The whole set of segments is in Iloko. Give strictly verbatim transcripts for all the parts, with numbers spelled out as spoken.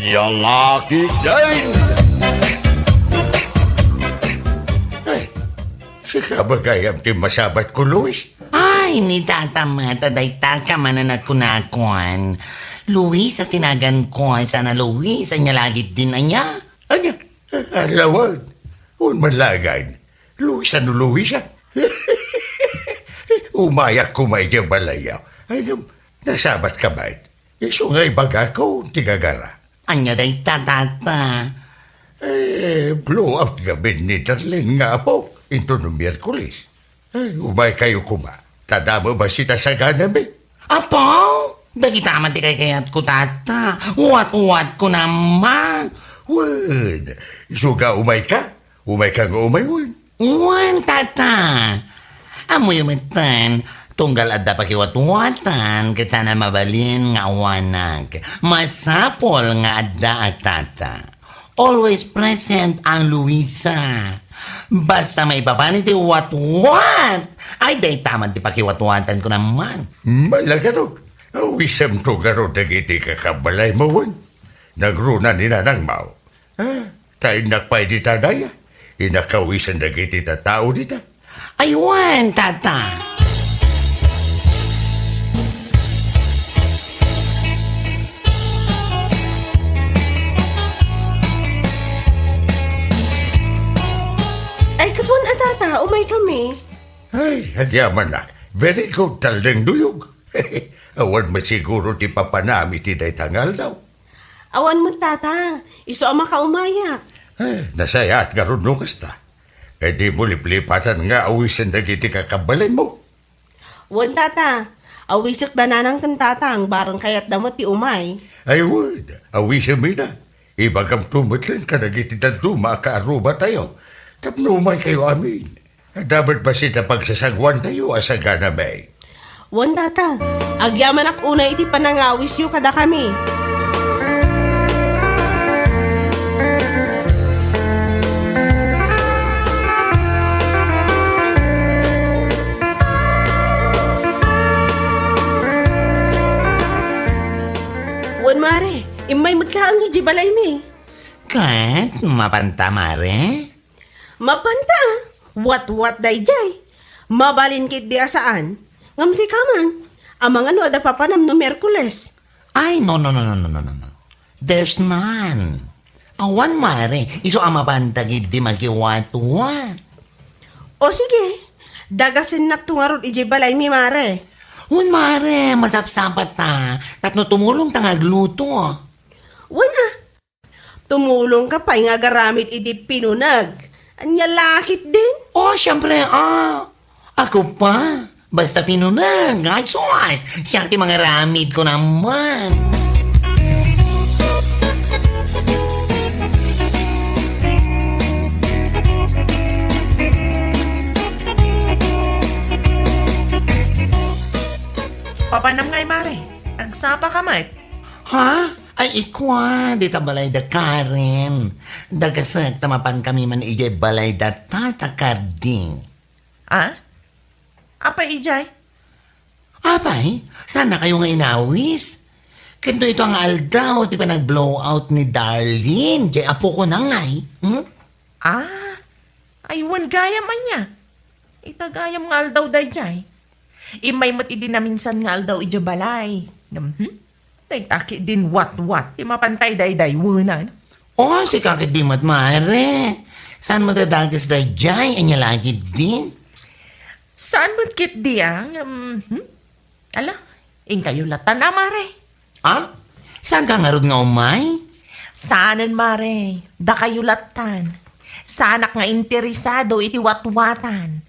Yalaki din! Ay, sika ba gayam ti masabatko, Luis? Ay, ni Tata met, dayta ka manen a kunakon. Luis a tinaganko, sana Luis, ania lagit din, ania? Ania? Alawan. Un malagan. Luis, ano, Luis, a? Umayak koma idiay balayyo. Ay, nasabat ka met? Isu nga ibagako ti gagara. Ania dayta, Tata? Eh, blow out ngamin ni Darlene nga apo, inton no Miyerkules. Eh, umay kayo koma. Ta damo bassit a saganami. Apo, dagita met ti kaykayatko, Tata. Watwatko naman. Wen, isu nga umay ka. Umay ka nga umay, wen. Wen, Tata. Ammoyo metten, tunggal adda pakiwatwatan, ket saan a mabalin nga awanak. Masapul nga adda a Tata. Always present ang Luisa. Basta maipapan iti watwat, ay dayta met ti pakiwatwatan ko naman. Malagarod, awisemto garod dagiti kakabbalaymo, wen. Nagruna ni nanangmo. Ah, ta innak pay dita daya. Inakawisen dagiti tattao dita. Ay wen, Tata. Ay, kapuan a, Tata, umay kami. Ay, agyamanak. Very good, Taldeng Duyog. Awan met siguro ti papanam iti dayta nga aldaw. Awan met, Tata. Isu a makaumayak. Eh, nasayaat ngarud no kasta. Kay dimo liplipatan nga awisen dagiti kakabbalaymo. Wen, Tata. Awisek da nanang ken tatang, bareng kayatda met ti umay. Ay, wen, awisem ida. Ibagamto met laeng kadagiti dadduma a kaarrubatayo tapno umaykayo amin. Adda met bassit a pagsasangoantayo a saganami. Wen, Tata, agyamanak unay iti panangawisyo kadakami. Wen, Mare, immay met laeng idiay balaymi. Ket, mapanta, Mare? Mapanta, a. Watwat daydiay. Mabalin ketdi a saan. Ngem sika man, amangan no adda papanam no Miyerkules. Ay, no, no, no. There's none. Awan, Mare. Isu a mapanta ketdi makiwatwat. O sige, dagasennakto ngarud idiay balaymi, Mare. Wen, Mare, masapsapata. Tapno tumulongta nga agluto. Wen, a. Tumulongka pay nga agaramid iti pinuneg. Ania la ketdin? Oh, siempre, a. Ako pa. Basta pinuneg, ay sus! Siak ti mangaramid ko naman. Papanam ngay, Mare. Agsapa ka met. Ha? Ay, ikua, dita balayda Karen. Dagasek ta mapankami man idiay balayda Tata Carding. Ah? Apay idiay? Apay, saannakayo nga inawis? Ket no ito nga aldaw ti panag-blow out ni Darlene, diay apokona ngay. Hmm? Ah? Ay, wen gayam ania. Ita gayam nga aldaw daydiay. Immay met idi naminsan nga aldaw idiay balay. Ngem, hmm? Dayta ketdin watwat ti mapanta idiay daywenan. Oh, sika ketdi met, Mare. Saan met a dagas daydiay? Ania la ketdin? Saan met ketdi, a? Ngem, hmm? Ala, inkayo latan a, Mare. Ah? Saanka ngarud nga umay? Saanen, Mare. Dakayo latan. Saanak nga interesado iti watwatan.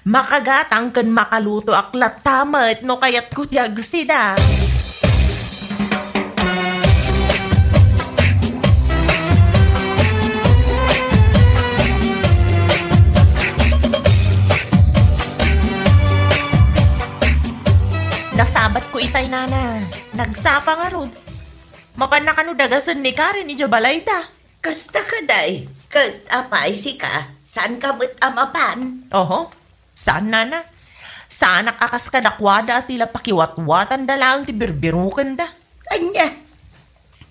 Makagatang ken makalutoak latta met no kayatko ti agsida. Nasabatko itay, nana. Nagsapa ngarud. Mapanna kano dagasen ni Karen idiay balayda? Kasta kadi, ket apay sika, saanka met a mapan? Oho, saan, nana. Saanak a kas kadakuada a ti la pakiwatwatanda laeng ti birbirokenda. Ania?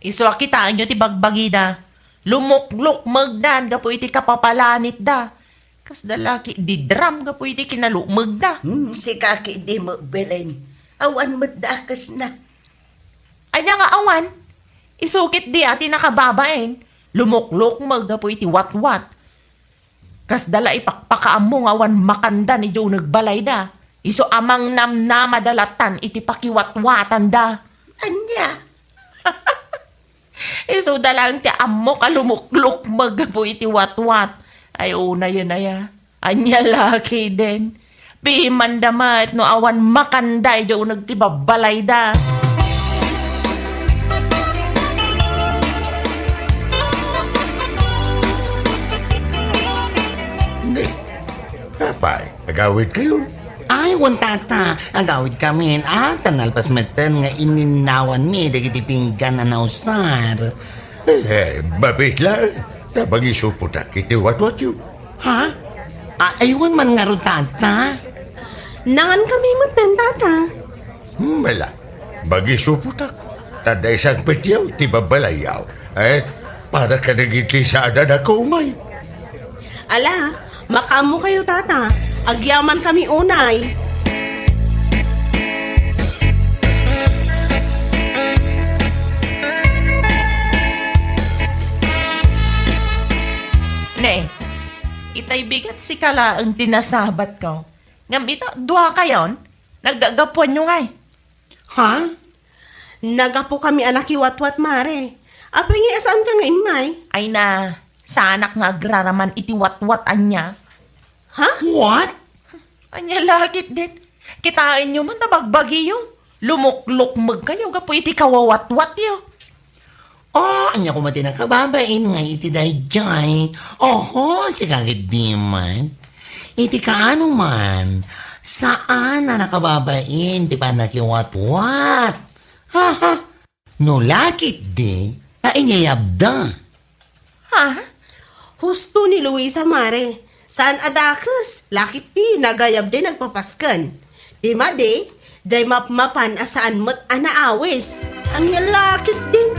Isu a kitaenyo ti bagbagida. Lumuklukmegdan gapu iti kapapalanitda. Kasda la ketdi drum gapu iti kinalukmegda. Hmm, sika ketdi met, Belen. Awan met dakesna. Ania nga awan? Isu ketdi a ti nakababain. Lumuklukmeg gapu iti watwat. Kasda la ipakpakaammo nga awan makandan idiay uneg balayda. Isu a mangnamnamada latan iti pakiwatwatanda. Ania? Isuda laeng ti ammok a lumuklukmeg gapu iti watwat. Ay, unayen aya. Ania la ketdin? Pimanda met no awan makanda idiay uneg ti babbalayda. Apay, agawidkayon? Ay, wen, tata, agawidkamin, a, ta nalpas metten nga ininnawanmi dagiti pinggan a nausar. Eh, mabiit laeng, ta mangisupotak iti watwatyo. Ha? A, ay, wen man ngarud, tata? Nangankami metten, tata. Hmm, ala, mangisupotak. Ta adda isangpetyo iti babbalayyo. Eh, para kadagiti saan a nakumay. Ala, makaammokayo, tata. Agyamankami unay. Ne, itay bigat sika laeng ti nasabatko. Ngem ita, duakayon, naggagapuanyo ngay. Ha? Nagapokami a nakiwatwat, Mare. Apay nga saanka nga immay? Ay na, saanak nga agraraman iti watwat ania. Ha? What? Ania la ketdin? Kitaenyo man ta bagbagiyo. Lumuklukmegkayo gapu iti kawawatwatyo. Oh, ania koma ti nakababain nga iti daydiay? Oho, sika ketdi man. Iti kaano man, saan a nakababain ti pannakiwatwat. Ha, ha. No la ketdi, ta inyayabda. Ha? Husto ni Luisa, Mare. Saan a dakes, la ketdi nagayab diay nagpapasken. Ti madi, diay mapmapan a saan met a naawis. Ania la ketdin?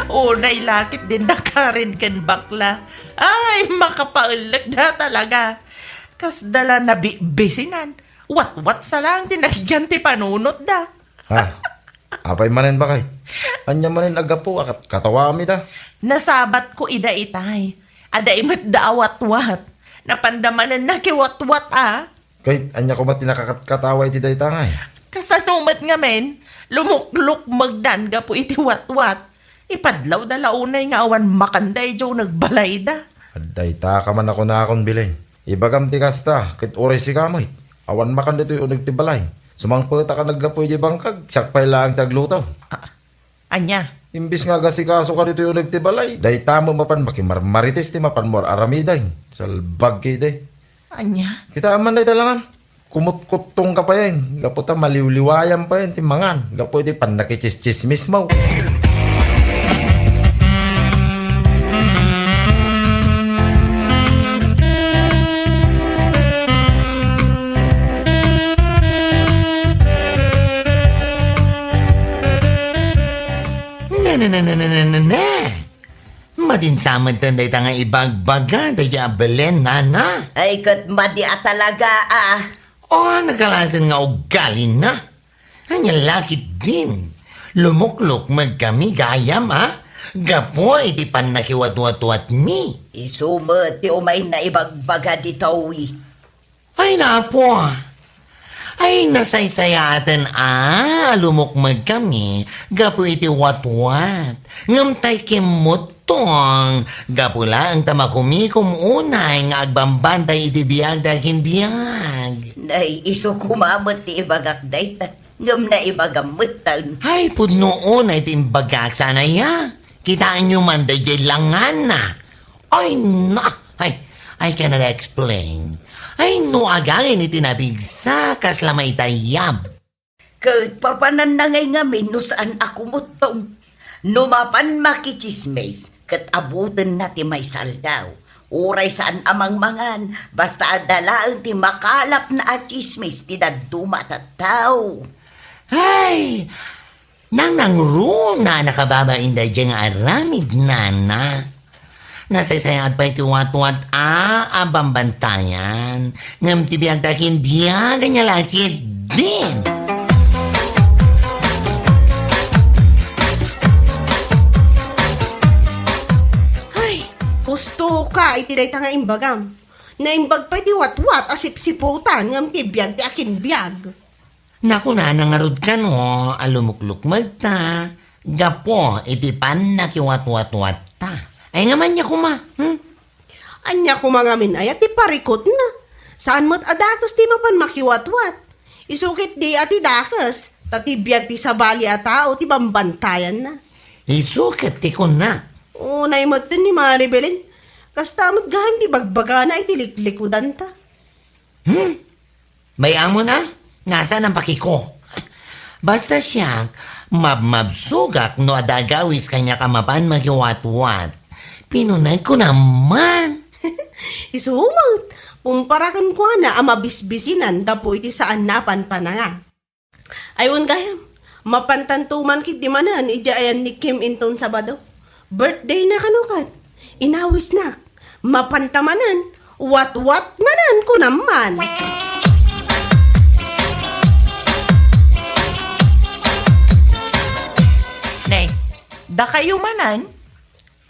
Unay la ketdin nakarin ken bakla. Ay, makapaellekda talaga. Kasda la nabibisinan. Watwat sa laeng ti nakigan ti panunotda. Ha? Apay manen, baket? Ania manen a gapu a kat-, katawamida? Nasabatko ida itay. Adda met da a watwat. Napanda manen nakiwatwat a. Ket ania koma ti nakakatkatawa iti dayta ngay? Kasano met ngamin, lumuklukmegdan gapu iti watwat. Ipadlawda la unay nga awan makanda idiay nagbalayda. Adda ita ka man a kunakon, Belen. Ibagam ti kasta, ket uray sika met. Awan makan ditoy uneg ti balay. Sumangpetak a naggapu idiay bangkag, siak pay laeng ti agluto. Ah, ania? Imbis nga agasikasoka ditoy uneg ti balay, dayta met mapan makimarmarites ti mapanmo ar-aramiden. Salbag ketdi. Ania? Kitaem man dayta langam. Kumutkuttongka payen, gapu ta maliwliwayam payen ti mangan, gapu iti pannakitsistsismismo. Ne, ne, ne, ne, ne, ne, ne, ne. Madin sa metten dayta nga ibagbaga daydiay a Belen, nana. Ay, ket madi a talaga, a. O, nagkalasen nga ugalina. Ania la ketdin? Lumuklukmegkami gayam, a? Gapu iti pannakiwatwatwatmi. Isu met ti umayna ibagbaga ditoy. Ay, napo. Ay, nasaysayaaten a lumukmegkami gapu iti watwat. Ngem tay kimmuttong, gapu laeng ta makumikom unay nga agbambantay iti biagda ken biag. Nay, isu koma met ti ibagak dayta, ngem naibagam metten. Ay, pudno unay ti imbagak, saan aya? Kitaenyo man daydiay langanna. Ay, na! Ay, I cannot explain. Ay, no agangin iti napigsa, kasla maitayab. Ket papananna ngay ngamin no saan a kumuttong. No mapan makitsismis, ket abutenna ti maysa aldaw. Uray saan a mangmangan, basta adda laeng ti makalapna a tsismis ti dadduma a tattao. Ay, nangnangruna a nakababain daydiay nga aramid, nana. Nasaysayaat pay ti watwat a, a bambantayan. Ngem ti biag ti akinbiag ania la ketdin. Ay, husto ka iti dayta nga imbagam. Naimbag pay ti watwat a sipsiputan ngem ti biag ti akinbiag. Nakunana ngarud kano a lumuklukmegta gapu iti pannakiwatwatwatta. Ay nga man ania koma, hmm? Ania koma ngamin aya ti parikutna? Saan met a dakes ti mapan makiwatwat. Isu ketdi a ti dakes, ta ti biag ti sabali a tao ti bambantayanna. Isu ket ti kunnak. Unay metten ni Mari Belen. Kasta met gayam ti bagbagana iti liklikudanta. Hmm? Bay-amon a, nasaan a pakiko? Basta siak, mabmabsogak no adda agawis kaniak a mapan makiwatwat. Pinunegko naman. Isu met, kumpara kenkuana a mabisbisinan gapu iti saanna a panpanangan. Ay, wen gayam, mapantanto man ketdi manen idiay ayan ni Kim inton Sabado. Birthday na kano ket. Inawisnak. Mapanta manen. Watwat manen, kunam man. Nay, dakayo manen?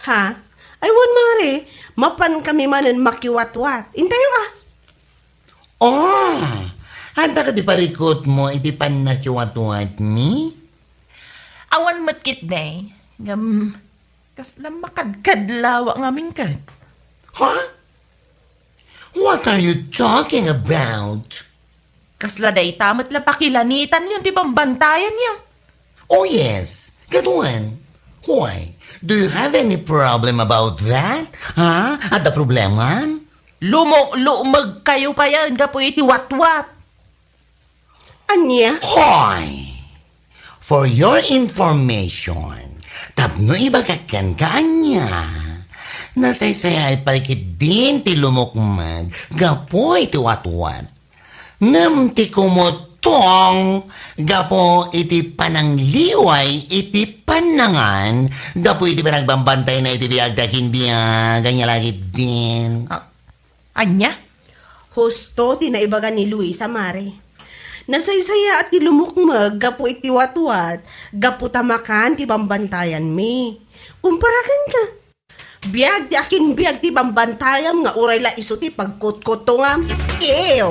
Ha? Ay, wen, Mare, mapankami manen makiwatwat. Intayo, a. Oh, adda kadi parikutmo iti pannakiwatwatmi? Awan met ketdi, ngem kasla makadkadlawa ngamin ket. Ha? What are you talking about? Kasla dayta met la pakilanitanyo ti bambantayanyo. Oh, yes. That one. Why? Do you have any problem about that? Ha? Adda problemam? Lumukmegkayo payen gapu iti watwat. Ania? Hoy! For your information, tapno ibagak kenka ania, nasaysayaat pay ketdin ti lumukmeg gapu iti watwat. Ngem ti kumutong gapu iti panangliway iti pannangan, gapu iti panagbambantayna iti biag ti akinbiag, ania la ketdin. Ah, ania? Husto ti naibaga ni Luisa, Mare. Nasaysayaat ti lumukmeg gapu iti watwat, gapu ta makan ti bambantayanmi. Kumpara kenka, biag ti akinbiag ti bambantayam nga uray la isu ti pagkutkutongam. Ew!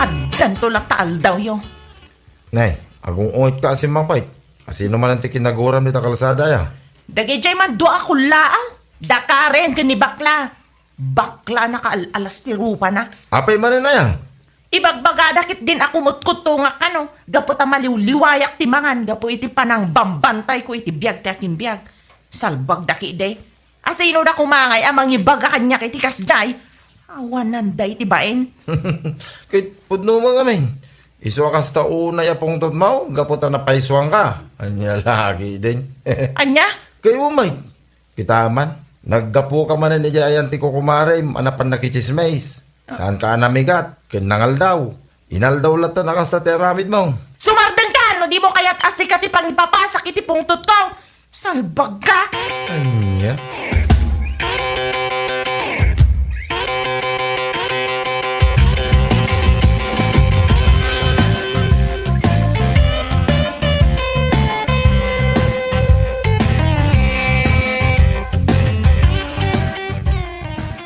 Addanto latta aldawyo. Nay, agung-ungetka a simmangpet. Asino manen ti kinaguram dita kalsada, aya? Dagidiay man dua a kullaang. Dakaren ken ni bakla. Bakla nakaal-alas ti rupana. Apay manen aya? Ibagbagada ketdin a kumutkuttongak kano, gapu ta maliwliwayak ti mangan gapu iti panangbambantayko iti biag ti akinbiag. Salbagda ketdi. Asino da koma ngay a mangibaga kaniak iti kasdiay? Awananda iti bain. Ket pudno met ngamin. Isu a kasta unay a pungtotmo, gapu ta napaysuanka. Ania la ketdin? Ania? Kaymo met. Kita man, naggapuka manen idiay ayan ti kukumarem a napan nakitsismis. Saanka a namigat ken nangaldaw. Inaldaw latta a kasta ti aramidmo. Sumardengka no dimo kayat a sika ti pangipapasak iti pungtotko. Salbagka! Ania?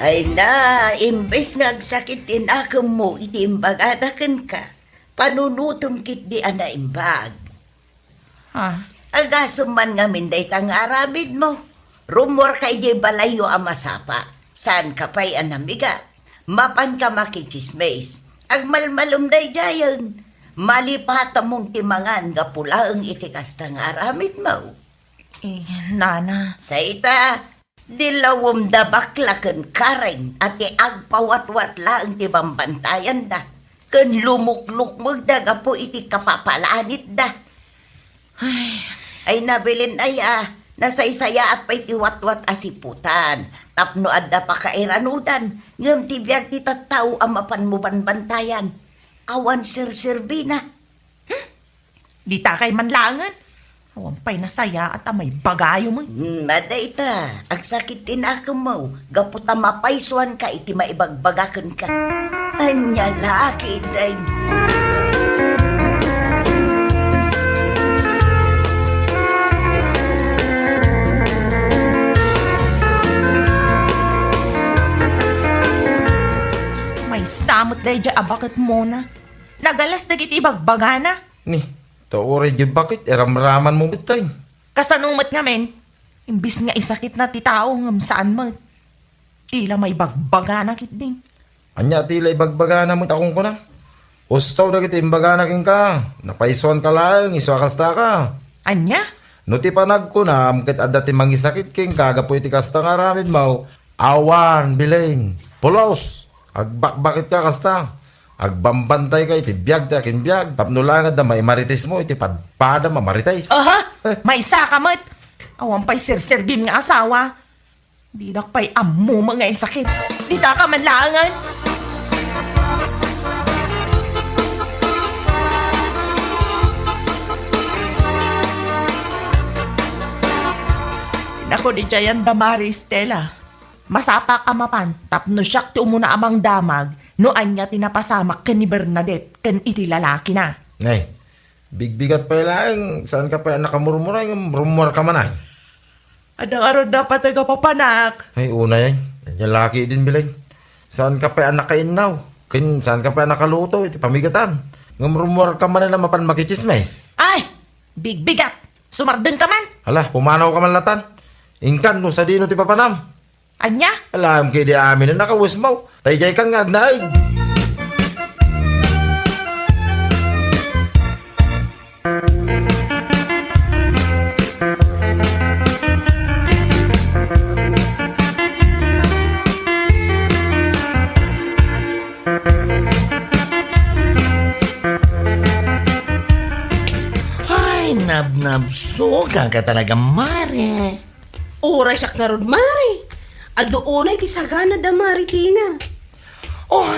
Ay na, imbes nga agsakit ti nakemmo iti imbagada kenka, panunotem ketdi a naimbag. Ah. Agasem man ngamin dayta nga aramidmo. Rummuarka idiay balayyo a masapa. Saanka pay a namigat. Mapanka makitsismis. Agmalmalem daydiayen. Malipatamon ti mangan gapu laeng iti kasta nga aramidmo. Eh, nana. Say ita, Di lawem da bakla ken kareng a ti agpawatwat laeng ti bambantayan da, ken lumuklukmeg da gapu iti kapapalanit da. Ay, ay, nabilin aya, nasaysayaat pay ti watwat a siputan, tapno adda pakairanudan, ngem ti biag ti tattao a mapan mo banbantayan, awan serserbina. Hmm? Dita kay man laengen. Awan pay nasayaat a maibagayo met. Hmm, adda ita, agsakit ti nakemmo, gapu ta mapaysuanka iti maibagbaga kenka. Ania la, kiday. Maysa met daydiay a baket, Mona. Nagalas dagiti ibagbagana. Ni, ta uray diay baket, iramraman mo met tay. Kasano met ngamin? Imbis nga isakitna ti tao, ngem saan met. Ti la maibagbagana ketdin. Ania ti la ibagbagana met a kunkunam? Usto dagiti imbagana kenka. Napaysuanka laeng, isu a kastaka. Ania? No ti panagkunam ket adda ti mangisakit kenka gapu iti kasta nga aramidmo, awan, Belen. Pulos! Agbakbaketka kasta. Agbambantayka iti biag ti akinbiag, tapno laeng adda maimaritismo iti padpadam a marites. Aha! Maysaka met! Awan pay serserbim nga asawa. Dinak pay ammo nga isakit. Ditaka man laengen. Nako, di jayan da Mari Estela. Masapak a mapan tapno siak ti umuna a mangdamag no ania ti napasamak ken ni Bernadette ken iti lalakina. Nay, bigbigat pay laeng, saanka pay a nakamurmuray ngem rummuarka man ay. Adda ngarud napateg a papanak. Ay, unay ay. Ania la ketdin, Belen. Saanka pay a nakainnaw. Ken saanka pay a nakaluto iti pamigatan. Ngem rummuarka man a mapan makitsismis. Ay! Bigbigat! Sumardengka man! Hala, pumanawka man latan. Inkan no sadino ti papanam. Ania? Alam ketdi amin a nakawesmo. Tay diay kan nga agnaed. Ay, nabnabsogak talaga, Mare. Uray siak ngarud, Mare. Adu unay ti sagana da Mare Tina. Oh,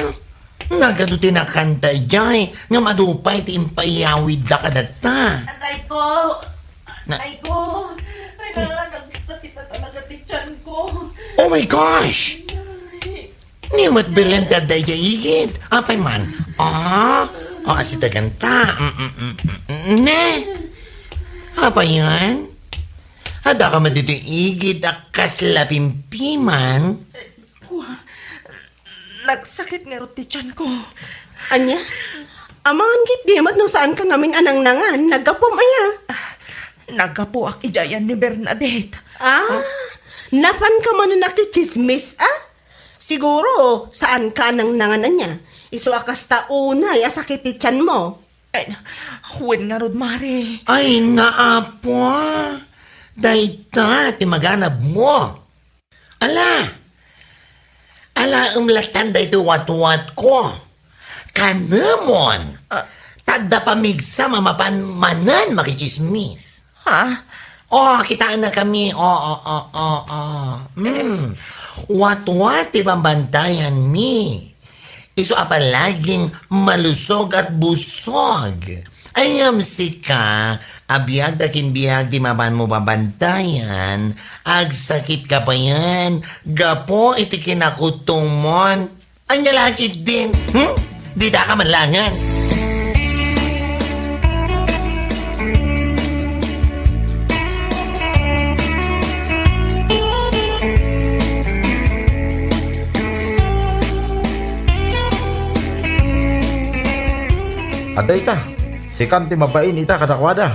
nagadu ti nakanta idiay, ngem adu pay ti impaiyawidda kadatta. Atay ko! Na- Atay ko! Ay, na, nagsakit na talaga ti tiyan ko. Oh my gosh! Ay. Ni met Belen ti adda idiay igid. Apay man? Ah, oh, asitagan ta. Mm, mm, mm, mm, ne? Apay yan? Adda ka met ditoy igid a kasla pimpiman? Kua, nagsakit ngarud ti tiyan ko. Ania? Amangan ketdi met no saanka ngamin a nangnangan, naggapuam aya? Ah, naggapuak idiayan ni Bernadette. Ah, napanka man nakitsismis, ah? Siguro, saanka a nangnangan ania? Isu a kasta unay a sakit ti tiyanmo. Ay, wen ngarud, Mare. Ay, naapo. Dayta ti maganabmo. Ala! Alaem latan daytoy watwatko. Kanemon! Ah. Ta adda pamigsam a mapan manen makitsismis. Ha? Oh, kitaennakami. Oh, oh, oh, oh, oh. Mm. Watwat ti bambantayanmi. Isu a palaging malusog at busog. Ay, ngem sika, a biag da kin biag ti mapanmo babantayan, agsakitka payen gapu iti kinakutomon. Ania la ketdin? Hmm? Ditaka man laengen. Adda ita, sikan ti mabain ita kadakuada.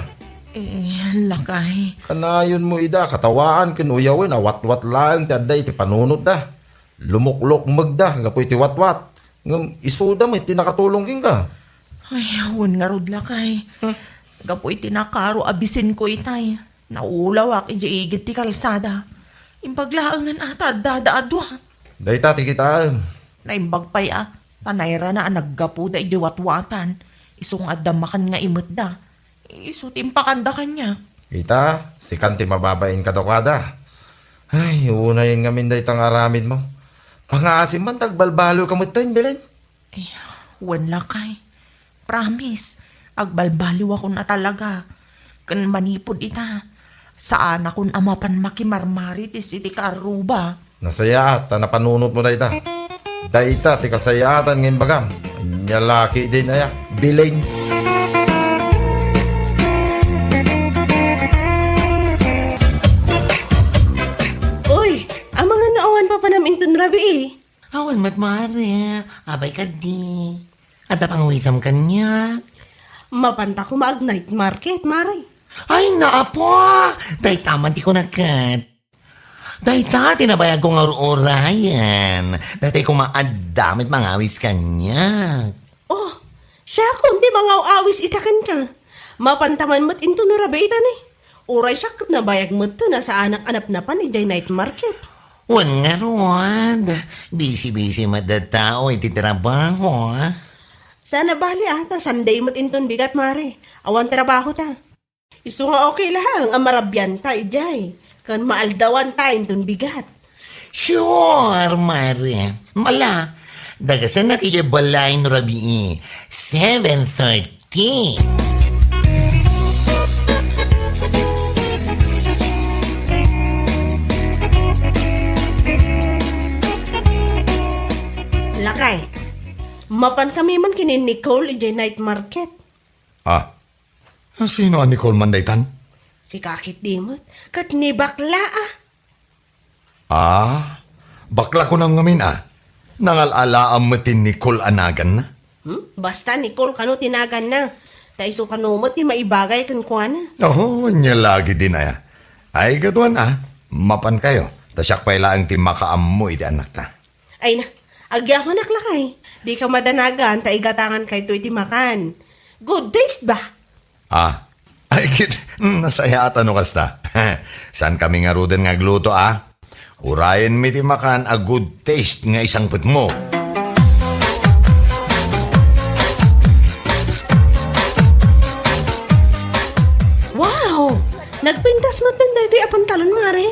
Eh, lakay. Kanayonmo ida katawaan ken uyawen a watwat laeng ti adda iti panunotda. Lumuklukmegda gapu iti watwat, ngem isuda met ti nakatulong kenka. Ay, wen ngarud, lakay. Hmm. Gapu iti nakaro a bisinko itay, naulawak idiay igid ti kalsada. Imbag laengen a ta addada a dua. Dayta ti kitaem. Naimbag pay a, ta nairana a naggapuda idiay watwatan. Isu nga adda makan nga imetda. Isu ti impakanda kaniak. Ita, sikan ti mababain kadakuada. Ay, unayen ngamin dayta nga aramidmo. Pangaasim man ta agbalbaliwka metten, Belen. Eh, wen lakay. Promise, agbalbaliwakon a talaga. Ken manipud ita, saanakon a mapan makimarmarites iti kaarruba. Nasayaat ta napanunotmo dayta. Dayta ti kasayaatan nga imbagam. Ania la ketdin aya, Belen. Uy, amangan no awan papanam inton rabii. Awan met, mare. Apay kadi? Adda pangawisam kaniak. Mapanta koma ag-night market, mare. Ay, naapo! Dayta man ti kunak ket. Dayta ti nabayagko nga ur-urayen. Daytay koma adda met mangawis kaniak. Oh, siakon ti mangaw-awis ita kenka. Mapanta man met inton rabii ita ne. Uray siak ket nabayag metten a saanak a napnapan idiay night market. Wen ngarud, bisi-bisi met da tao iti trabaho, a? Saan a bali, a, ta Sunday met inton bigat, mare. Awan trabaho ta. Isu nga okay laeng a marabianta idiay, ken maaldawanta inton bigat. Sure, mare. Ala, dagasanak idiay balay no rabii, seven thirty. Lakay, mapan kami man ken ni Nicole idiay night market. Ah, sino a Nicole man daytan? Si Kakit di met, ket ni bakla, a. Ah, bakla kunam ngamin, a. Nangal-alaam met ti Nicole a naganna. Hmm? Basta Nicole kano ti naganna. Ta isu kano met ti maibagay kenkuana. Oho, ania la ketdin aya. Ay, gaduan, a. Mapan kayo. Ta siak pay laeng ti makaammo iti annakta. Ay na, agyamanak lakay. Dika madanagan ta igatangan kayto iti makan. Good taste ba? Ah, ay ket, mm, nasayaat no kasta. Saan kami ngaruden nga agluto, a? Urayen mi ti makan a good taste nga isangpetmo. Wow! Nagpintas met daytoy a pantalon, mare.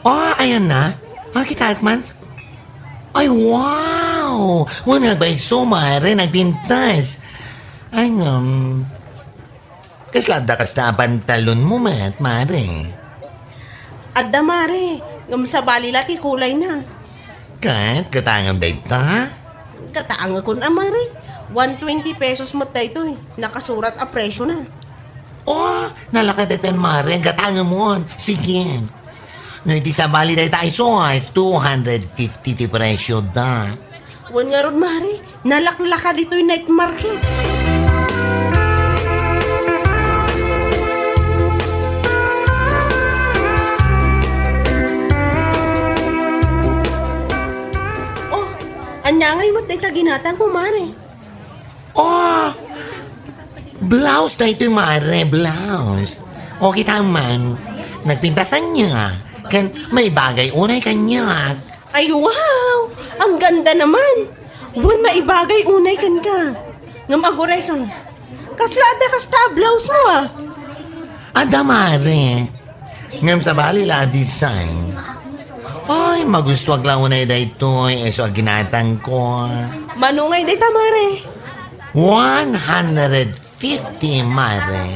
Ah, ayan na? Ah, kitaek man? Ay, wow! Wen, nagbayso, mare, nagpintas. Ay, ngem, kasla adda kasta a pantalon mo met, mare? Adda, mare. Ngem sabali la ti kulay na. Ket, gatangem dayta? Gatangekon a, mare. One twenty pesos met daytoy. Nakasurat a presyo na. Oh, nalaka daytan, mare. Gatangemon. Sige. No iti sabali dayta isu, two hundred fifty ti presyo da. Wen ngarud, mare, nalaklaka ditoy night market. Oh, ania ngay met dayta ginatangmo, mare? Oh! Blouse daytoy, mare, blouse. O, kita man. Nagpintasan niya. Ken maibagay unay kaniak. Ay, wow! Ang ganda naman! Wen, maibagay unay kenka. Ngem aguray ka. Kasla adda kasta a blouse mo, a? Adda, mare. Ngem sabali la a design. Ay, magustuak la unay daytoy, isu a ginatangko. Mano ngay dayta, mare? One hundred fifty, mare.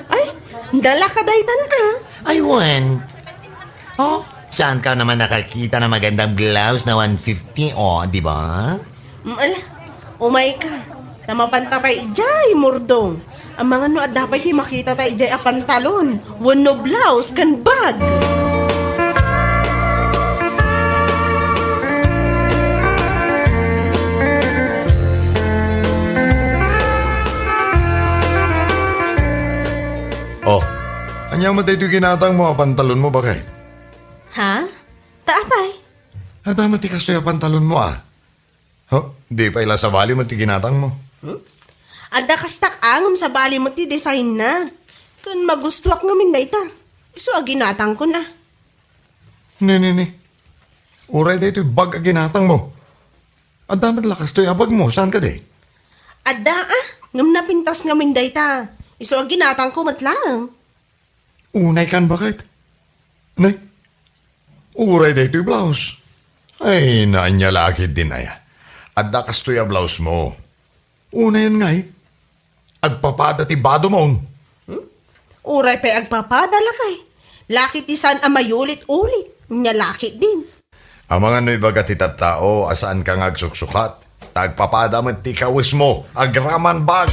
Ay, nalaka daytan, a. Ay, wen. Oh, saan ka naman nakakita ng magandang blouse na one fifty, oh, di ba? Mm, ala, umay ka. Ta mapanta pay idiay, Murdong. Amangan no adda pay ti makitata idiay a pantalon, wenno blouse, ken bag. Oh, ania met daytoy ginatangmo a pantalonmo, baket? Ha? Ta apay? Adda met ti kastoy a pantalonmo, a. Huh? Di pay la sabali met ti ginatangmo. Hmm? Adda kastak a ngem sabali met ti designna. Ken magustuak ngamin dayta. Isu a ginatangkon, a. Ni, ni, ni. Uray daytoy bag a ginatangmo. Adda met la kastoy a bagmo, saan kadi? Adda, ah. Ngem napintas ngamin dayta. Isu a ginatangko met laeng. Unay kan, baket. Nay, uray daytoy blouse. Ay, naanya la ketdin aya. Adda kastoy a blousemo. Unayen ngay, agpapada ti badom. Hmm? Uray pay agpapada, lakay. Lakay ti saan a mayulit-ulit. Nya lakay din. Amangan no ibaga ti tattao a saanka nga agsuksukat, ta agpapada met ti kawesmo, agraman bag.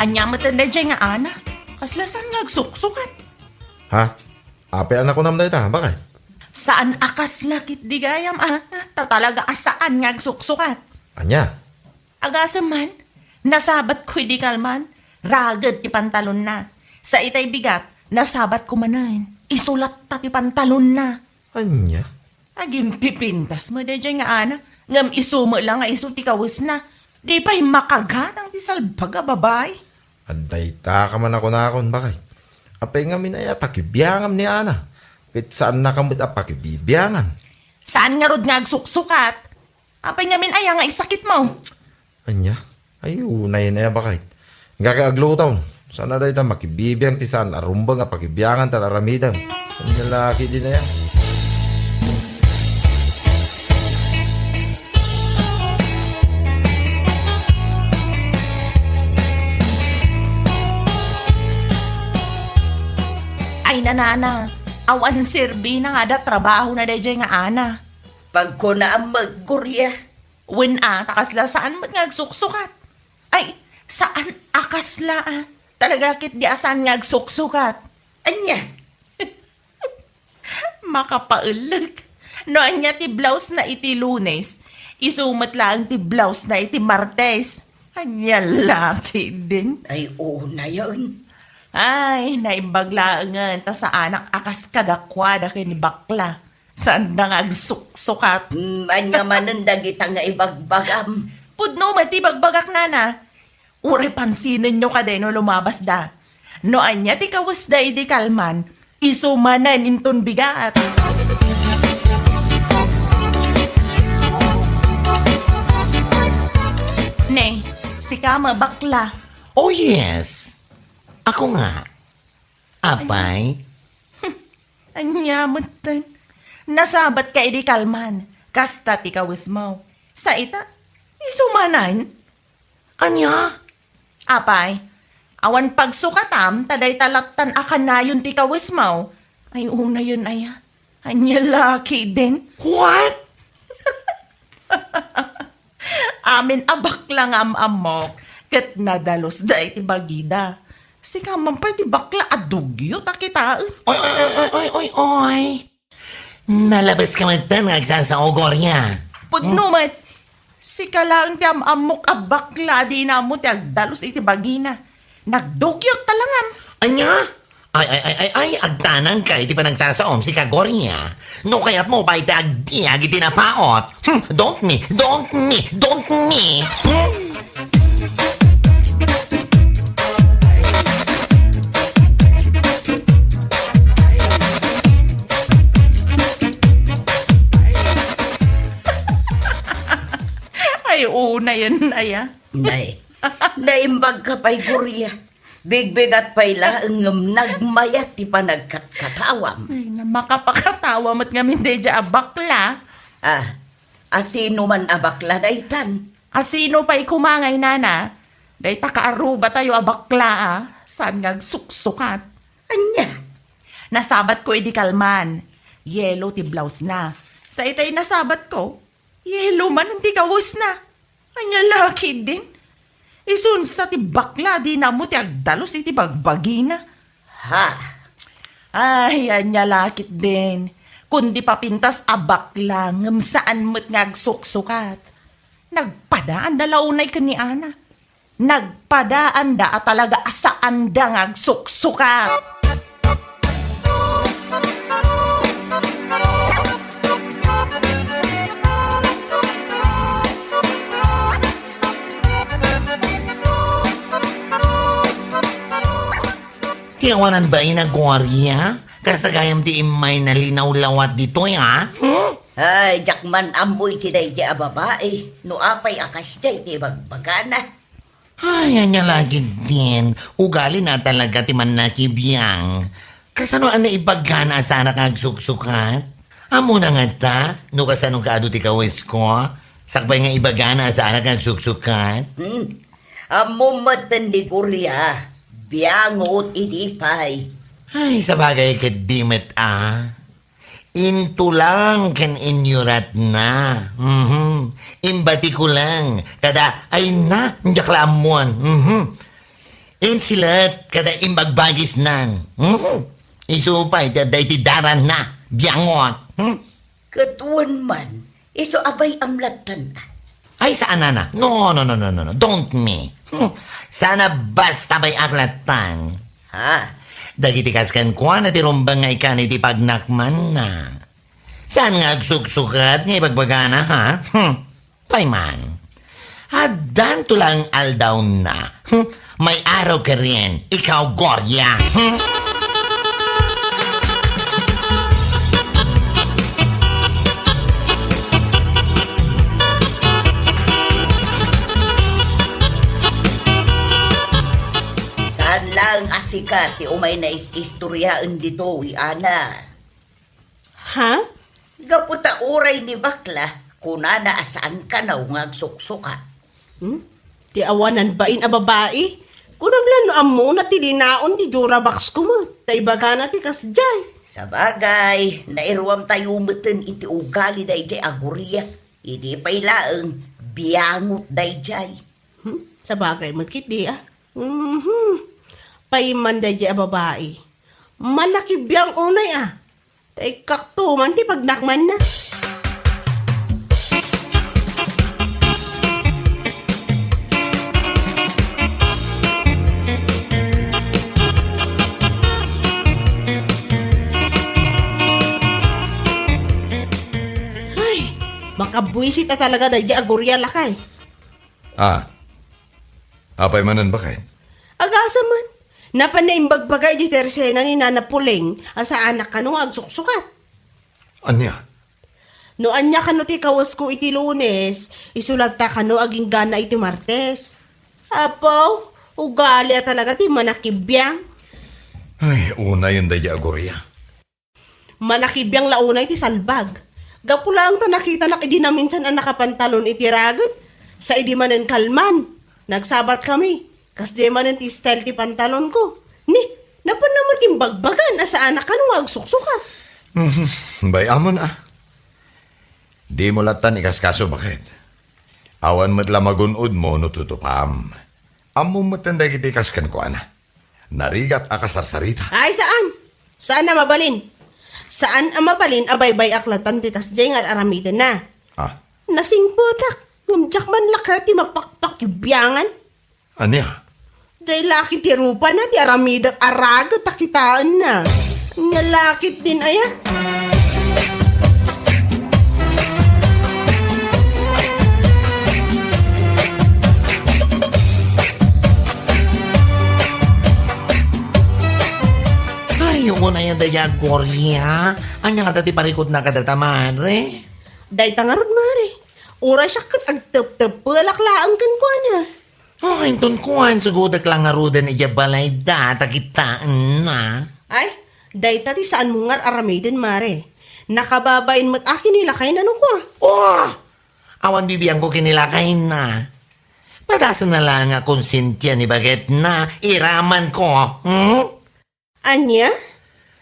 Ania met daydiay nga Ana? Kasla saan nga agsuksukat? Ha? Apay a nakunam dayta, baket? Saan a kasla ketdi gayam, a. Ta talaga a saan nga agsuksukat. Ania? Agasem man, nasabatko idi kalman, raged ti pantalonna. Sa itay bigat, nasabatko manen, isu latta ti pantalonna. Ania? Agimpipintas met daydiay nga Ana, ngem isu met la nga isu ti kawesna. Di pay makagatang ti salbag a babai. Adda ita ka man a kunakon, baket. Apay ngamin aya pakibiangam ni Ana? Ket saannaka met a pakibibiangan. Saan ngarud nga agsuksukat? Apay ngamin aya nga isakitmo? Ania? Ay, unayen aya, baket. Ngaka aglutom. Saan a dayta makibibiang ti saan a rumbeng a pakibiangan tan aramidem. Ania la ketdin aya? Ay, nanana, awan serbina nga adda trabahona daydiay nga Ana. Pagkunaam met, Gloria. Wen a, ta kasla saan met nga agsuksukat. Ay, saan a kasla, a. Talaga ketdi a saan nga agsuksukat. Ania? Makapaellek. No ania ti blousena iti Lunes, isu met laeng ti blousena iti Martes. Ania la ketdin? Ay, unayen. Ay, naimbag laengen ta saanak a kas kadakuada ken ni bakla. Saanda nga agsuksukat. Hmm, ania manen dagita nga ibagbagam? Pudno met ti ibagbagak, nana. Uray pansinenyo kadi no lumabasda. No ania ti kawesda idi kalman, isu manen inton bigat. Ne, sika met bakla. Oh, yes. Ako nga. Apay? Ania metten? Nasabatka idi kalman. Kasta ti kawesmo. Sa ita, isu manen. Ania? Apay, awan pagsukatam ta dayta lattan a kanayon ti kawesmo. Ay, unayen aya. Ania la ketdin? What? Amin a bakla nga am-ammok, ket nadalus da iti bagida. Sika man pay ti bakla a dugyot a kitaen. Oy, oy, oy, oy, oy, oy, oy. Nalabeska metten nga agsasao, Gloria. Pudno met. Sika laeng ti am-ammok a bakla a dina ammo ti agdalus iti bagina. Nagdugyot ta langam. Ania? Ay, ay, ay, ay, ay, agtanangka iti panagsasaom, sika, Gloria. No kayatmo pay ti agbiag iti napaot. Hmm, don't me, don't me, don't me. Hmm. Ay, unayen aya. Nay, naimbagka pay, Gloria. Bigbigat pay laeng ngem nagmayat ti panagkatkatawam. Ay, na, makapakatawa met ngamin daydiay a bakla. Ah, asino man a bakla daytan? Asino pay koma ngay, nana? Dayta kaarrubatayo a bakla, a, saan nga agsuksukat. Ania? Nasabatko idi kalman. Yelo ti blousena. Sa itay nasabatko, yelo manen ti kawesna. Ania la ketdin? Isunsa ti bakla a dina ammo ti agdalus iti bagbagina. Ha? Ay, ania la ketdin. Kundi papintas a bakla, ngem saan met nga agsuksukat. Nagpadaanda la unay ken ni Ana. Nagpadaanda a talaga a saanda nga agsuksukat. Ti awanan bain a Gloria? Kas gayam ti immay na linawlawat ditoy, a? Hmm? Ay, diak man ammo iti daydiay a babai. No apay a kasdiay ti ibagbagana. Ay, ania la ketdin. Ugalina talaga ti mannakibiang. Kasano a naibagana a saanak nga agsuksukat? Ammona ngata, no kasano kaadu ti kawesko? Sakbay nga ibagana a saanak nga agsuksukat? Hmm. Ammom met ni Gloria, biangot idi pay. Ay, sabagay ket di met a. Into lang ken inyuratna. Mhm. Imbatiko lang. Kada, ay na, diak la ammon. Mhm. Insilet, kada imbagbagisnan. Mhm. Isu pay, ti adda iti daranna. Biangot. Hmm? Ket wen man, isu a bay-am lattan a. Ay, saan, nana. No, no, no, no, no, no. Don't me. Hmm. Saan a basta bay-ak lattan. Ha? Dagiti kas kenkuana ti rumbeng nga ikkan iti pagnakmanna. Saan nga agsuksukat nga ibagbagana, ha? Hmm. Pay man. Addanto lang aldawna. Hmm. May araw ka rin, ikaw, Gloria. Hmm. Saan lang a sika ti umay na is-istoryaen ditoy, Ana. Ha? Gapu ta uray ni bakla, kunana a saan kano nga agsuksukat. Hmm? Ti awanan bain a babai? Kunam la no ammona ti linaon ti Durabox ko met, ta ibagana ti kasdiay. Sabagay, nairuamtayo meten iti ugali daydiay a Gloria. Idi pay laeng, biangot daydiay. Hmm? Sabagay met ketdi, a. Mhm. Pay man daydiay a babai. Mannakibiang unay, a. Ta ikkakto man ti pagnakmanna. Ay, makabuisit a talaga daydiay a Gloria, lakay. Ah. Apay manen, baket? Agasem man. Napanna imbagbaga iti tersena ni Nana Puleng a saanak kano nga agsuksukat. Ania? No ania kano ti kawesko iti Lunes, isu latta kano aginggana iti Martes. Apo, ugali a talaga ti manakibiang. Ay, unayen daydiay a Gloria. Manakibiang la unay ti salbag. Gapu laeng ta nakitanak idi naminsan a nakapantalon iti raget. Sa idi manen kalman, nagsabat kami. Kasdiay manen ti style ti pantalon ko. Ni, napanna met imbagbagan a saanak kano nga agsuksukat. Mhm. Bay-amon a. Dimo lattan ikaskaso, baket? Awan met la magun-odmo no tutupam. Ammom metten dagiti kas kenkuana. Narigat a kasarsarita. Ay, saan! Saan a mabalin! Saan a mabalin a baybay-ak lattan ti kasdiay nga ar-aramidenna. Ah. Nasingpetak, ngem diak man la kayat ti mapakpakibiangan. Ania? Diay la ket ti rupana ti aramidek a raget a kitaenna. Ania la ketdin aya? Ay, unayen daydiay a Gloria. Ania ngata ti parikutna kadata, mare? Dayta ngarud, mare. Uray siak ket agteptepelak laeng kenkuana. Oh, inton kuan, sugudek la ngaruden idiay balayda, ta kitaenna. Ay, dayta ti saanmo nga ar-aramiden, mare. Nakababain met a kinilakayna no kua. Oh! Awan bibiangko kinilakayna. Padasenna laeng a konsentia ni baketna, iramanko. Hmm? Ania?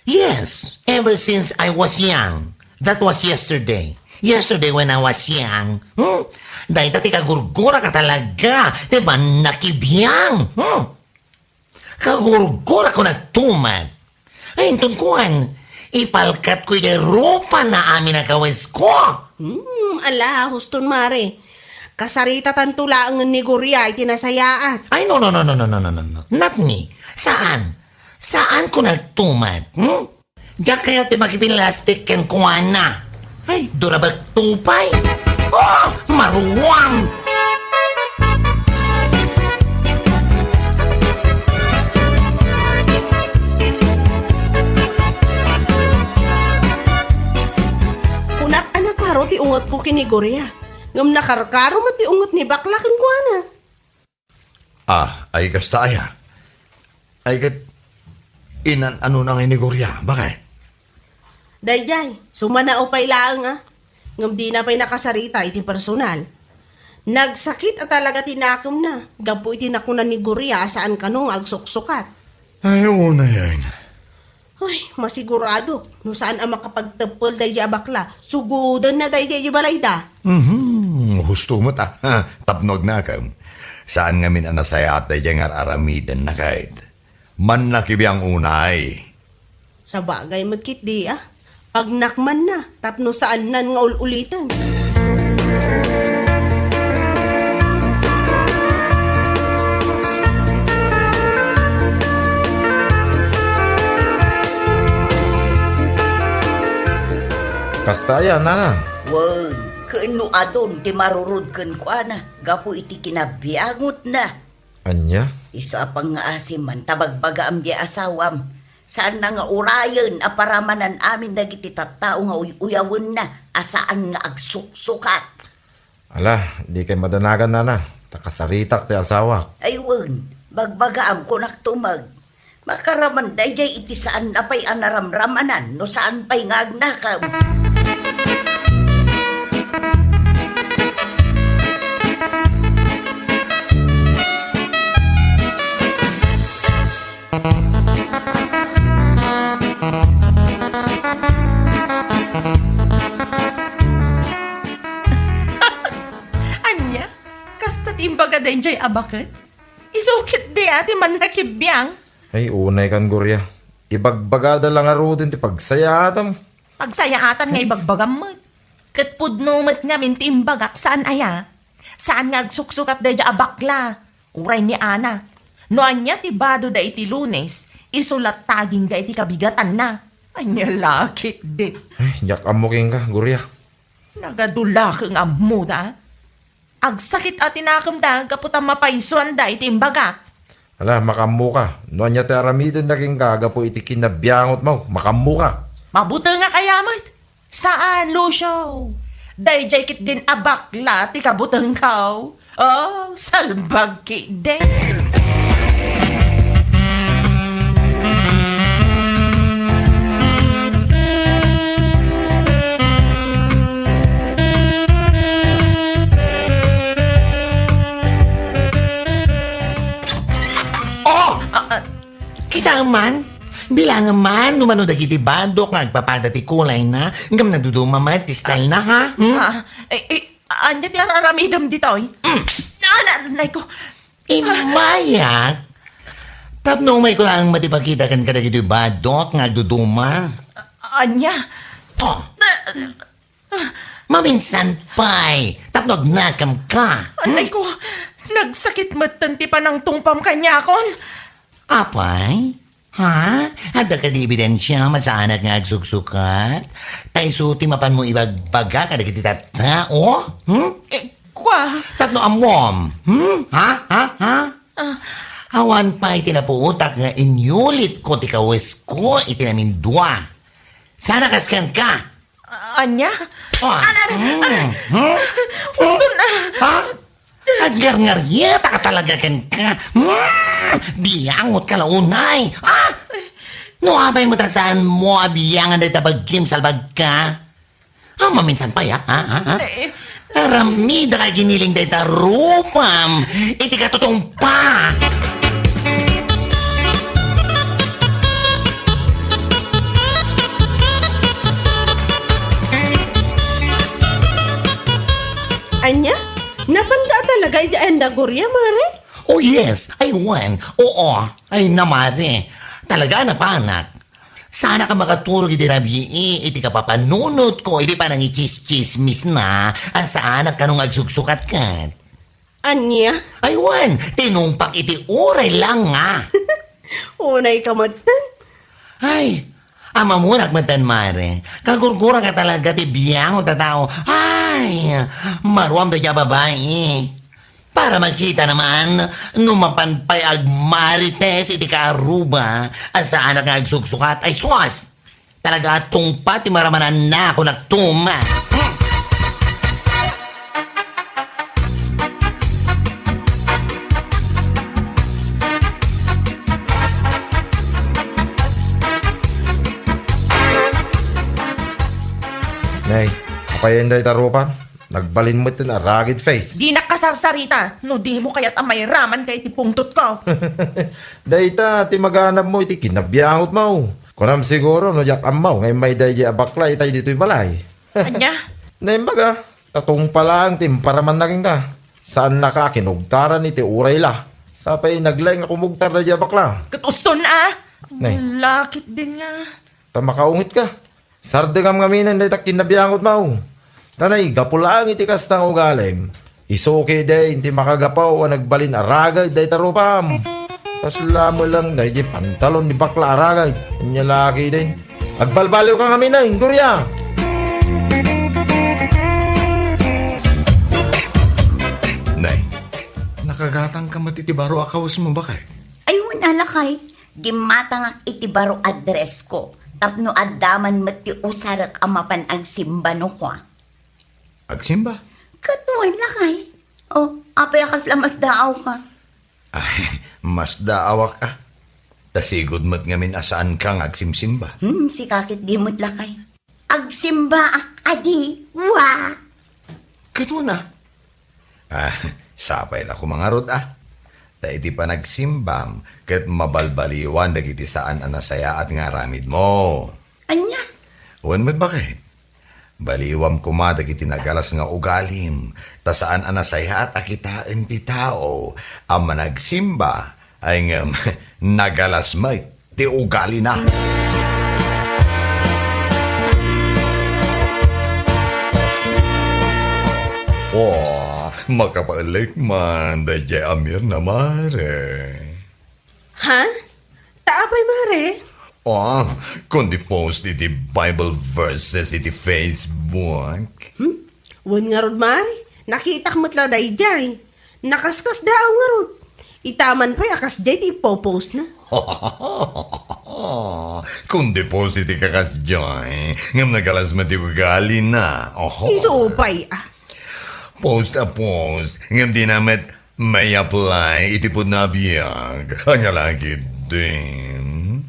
Yes, ever since I was young. That was yesterday. Yesterday when I was young. Hmm? Dayta ti kagurgurak a talaga, ti mannakibiang. Hmm? Kagurgurak ko nagtumat. Ay, inton kuan, ipalkatko idiay rupana amin a kawesko. Hmm, ala, huston, mare. Kasaritatanto laengen ni Gloria iti nasayaat. Ay, no, no, no. Not me. Saan? Saanko nagtumat, hmm? Diak kayat ti makipinlastik kenkuana. Ay, durabek tupay. Oh, maruam! ti ungetko ken ni Gloria. Ngem nakarkaro met ti unget ni bakla kenkuana. Ah, ay kasta aya. Ay ket, inan-anona ngay ni Gloria, baket? Daydiay, sumanao pay laeng a. Ngem dina pay nakasarita iti personal. Nagsakit a talaga ti nakemna gapu iti nakuna ni Gloria a saan kano nga agsuksukat. Ay, unay, ay. Ay, masigurado, no saan a makapagteppel daydiay a bakla, sugodenna daydiay balayda. Mhm, husto met a. Ha, tapno agnakem. Saan ngamin a nasayaat daydiay nga ar-aramidenna ket. Mannakibiang unay. Sabagay met ketdi a. Pagnakmanna, tapno saannan nga ul-uliten. Kasta aya, nana. Wen, ken no adun ti marurod kenkuana gapu iti kinabiangotna. Ania? Isu a pangngaasim man ta bagbagaam diay asawam. Saanna nga urayen a paramanan amin dagiti tattao nga uy-uyawenna a saan nga agsuksukat. Ala, dikay madanagan, nana, ta kasaritak ti asawak. Ay wen, bagbagaam, kunak tumeng. Makaraman daydiay iti saan a pay a naramramanan no saan pay nga agnakem. Ania? Kasta ti imbaga daydiay a baket? Isu ketdi a ti mannakibiang? Ay, unay kan Gloria. Ibagbagada la ngaruden ti pagsayaatam. Pagsayaatan nga ibagbagam met. Ket pudno met ngamin ti imbagak, saan aya? Saan nga agsuksukat daydiay a bakla, uray ni Ana. No ania ti bado da iti Lunes, isu la tagingga iti kabigatanna. Ania la ketdi? Ay, diak ammo kenka, Gloria. Nagadu la ken ammoda. Agsakit a ti nakemda gapu ta mapaysuanda iti imbagak. Ala, makaammoka. No ania ti aramidenna kenka gapu iti kinabiangotmo, makaammoka. Mabutengak aya met. Saan, Lucio. Daydiay ketdin a bakla ti kabutengko. Oh, salbag ketdi. Oh! Ah, ah. Kitaem man, bilangem man no mano dagiti badok nga agpapada ti kulayna, ngem nagduduma met ti stylena, ha? Hmm? Ah, eh, eh, ania ti ar-aramidem ditoy? Hmm. Ah, na-, nay ko. Immayak. Tapno umayko laeng met ipakita ken kadagiti badok nga agduduma. Ania? Oh. Maminsan pay, tapno agnakem ka. Anay ko, nagsakit metten ti panangtungpam kaniakon. Apay? Ha? Adda kadi ebidensia masaanak nga agsuksukat? Ta isu ti mapanmo ibagbaga kadagiti tattao? Hmm? Eh, kua. Tapno ammom? Hmm? Ha? Ha? Ha? Ah. Awan pay ti napuotak nga inyulitko ti kawesko iti namindua. Sana kasken ka. Ania? Ah. Anan, hmm, anan. Hmm? Uston na. Ha? Agngarngarietak a talaga kenka. Hmm? Biangot ka la unay. Ha? No apay met a saanmo a biangan dayta bagim, salbag ka? Ah, maminsan pay, ha? Ha? Ha? Ha? Eh, eh. Aramidek a giniling dayta rupam iti katutungpa. Ania? Napanda a talaga iti anda Gloria, mare? Oh, yes, I won. Oo, ay na, mare. Talaga, napanak. Saanak a makaturog iti rabii iti kapapanunotko iti panangitsischismisna a saanak kano nga agsuksukat ket. Ania? Ay wen, tinungpak iti uray la nga. Unay ka metten. Ay, amamunak metten, mare. Kagurgurak a talaga ti biangot a tao. Ay, maruam dayta a babai. Para makita naman, no mapan pay agmarites iti kaaruba a saanak nga agsuksukat, ay sus! Talaga a tungpa ti maramananna, kunak tumeng. Ay, apay dayta rupa? Nagbalin met ti aragid face. Dinak kasarsarita, no dimo kayat a mairamanka iti pungtotko. Dayta ti maganabmo iti kinabiangotmo. Kunam siguro no diak ammo nga immay daydiay a bakla itay ditoy balay. Ania? Naimbag a, ta tungpa laeng ti imparamanna kenka. Saannaka a kinugtaran iti uray la. Sapay naglaing a kumugtar daydiay a bakla. Ket uston a! Nay. Lakit din nga. Ta makaungitka. Sardengam ngamin dayta kinabiangotmo. Ta nay, gapu laeng iti kasta nga ugalim, isu ketdin ti makagapu a nagbalin aragid dayta rupam. Kasla met lang daydiay pantalon ni bakla aragid. Ania la ketdin. Agbalbaliwka ngamin, Gloria! Nay, nakagatangka met iti baro a kawesmo, baket? Ay, wen a, lakay. Dimmatangak iti baro addressko tapno adda man met ti usarek a mapan agsimba no kua. Agsimba? Ket wen, lakay. O, apay a kasla masdaawka? Ay, masdaawak a. Ta sigud met ngamin a saanka nga agsimsimba. Hmm, sika ketdi met, lakay. Agsimbaak kadi, wa! Ket wen a. Ah, sapay la koma ngarud a. Ta iti panagsimbam, ket mabalbaliwan dagiti saan a nasayaat nga aramidmo. Ania? Wen met, baket. Baliwam koma dagiti nagalas nga ugalim, ta saan a nasayaat a kitaen ti tao a managsimba, ay ngem nagalas met ti ugalina. Oh, makapaelek man daydiay a Mirna, mare. Ha? Ta apay, mare? Oh, kundi post iti Bible verses iti Facebook. Hmm? Wen ngarud, mare. Nakitak met la daydiay. Nakaskasdaaw ngarud. Ita man pay a kasdiay ti ipopostna. Kundi post iti kakasdiay, ngem nagalas met ti ugalina. Oho. Isu pay a. Post a post, ngem dina met may-apply iti pudno a biag. Ania la ketdin?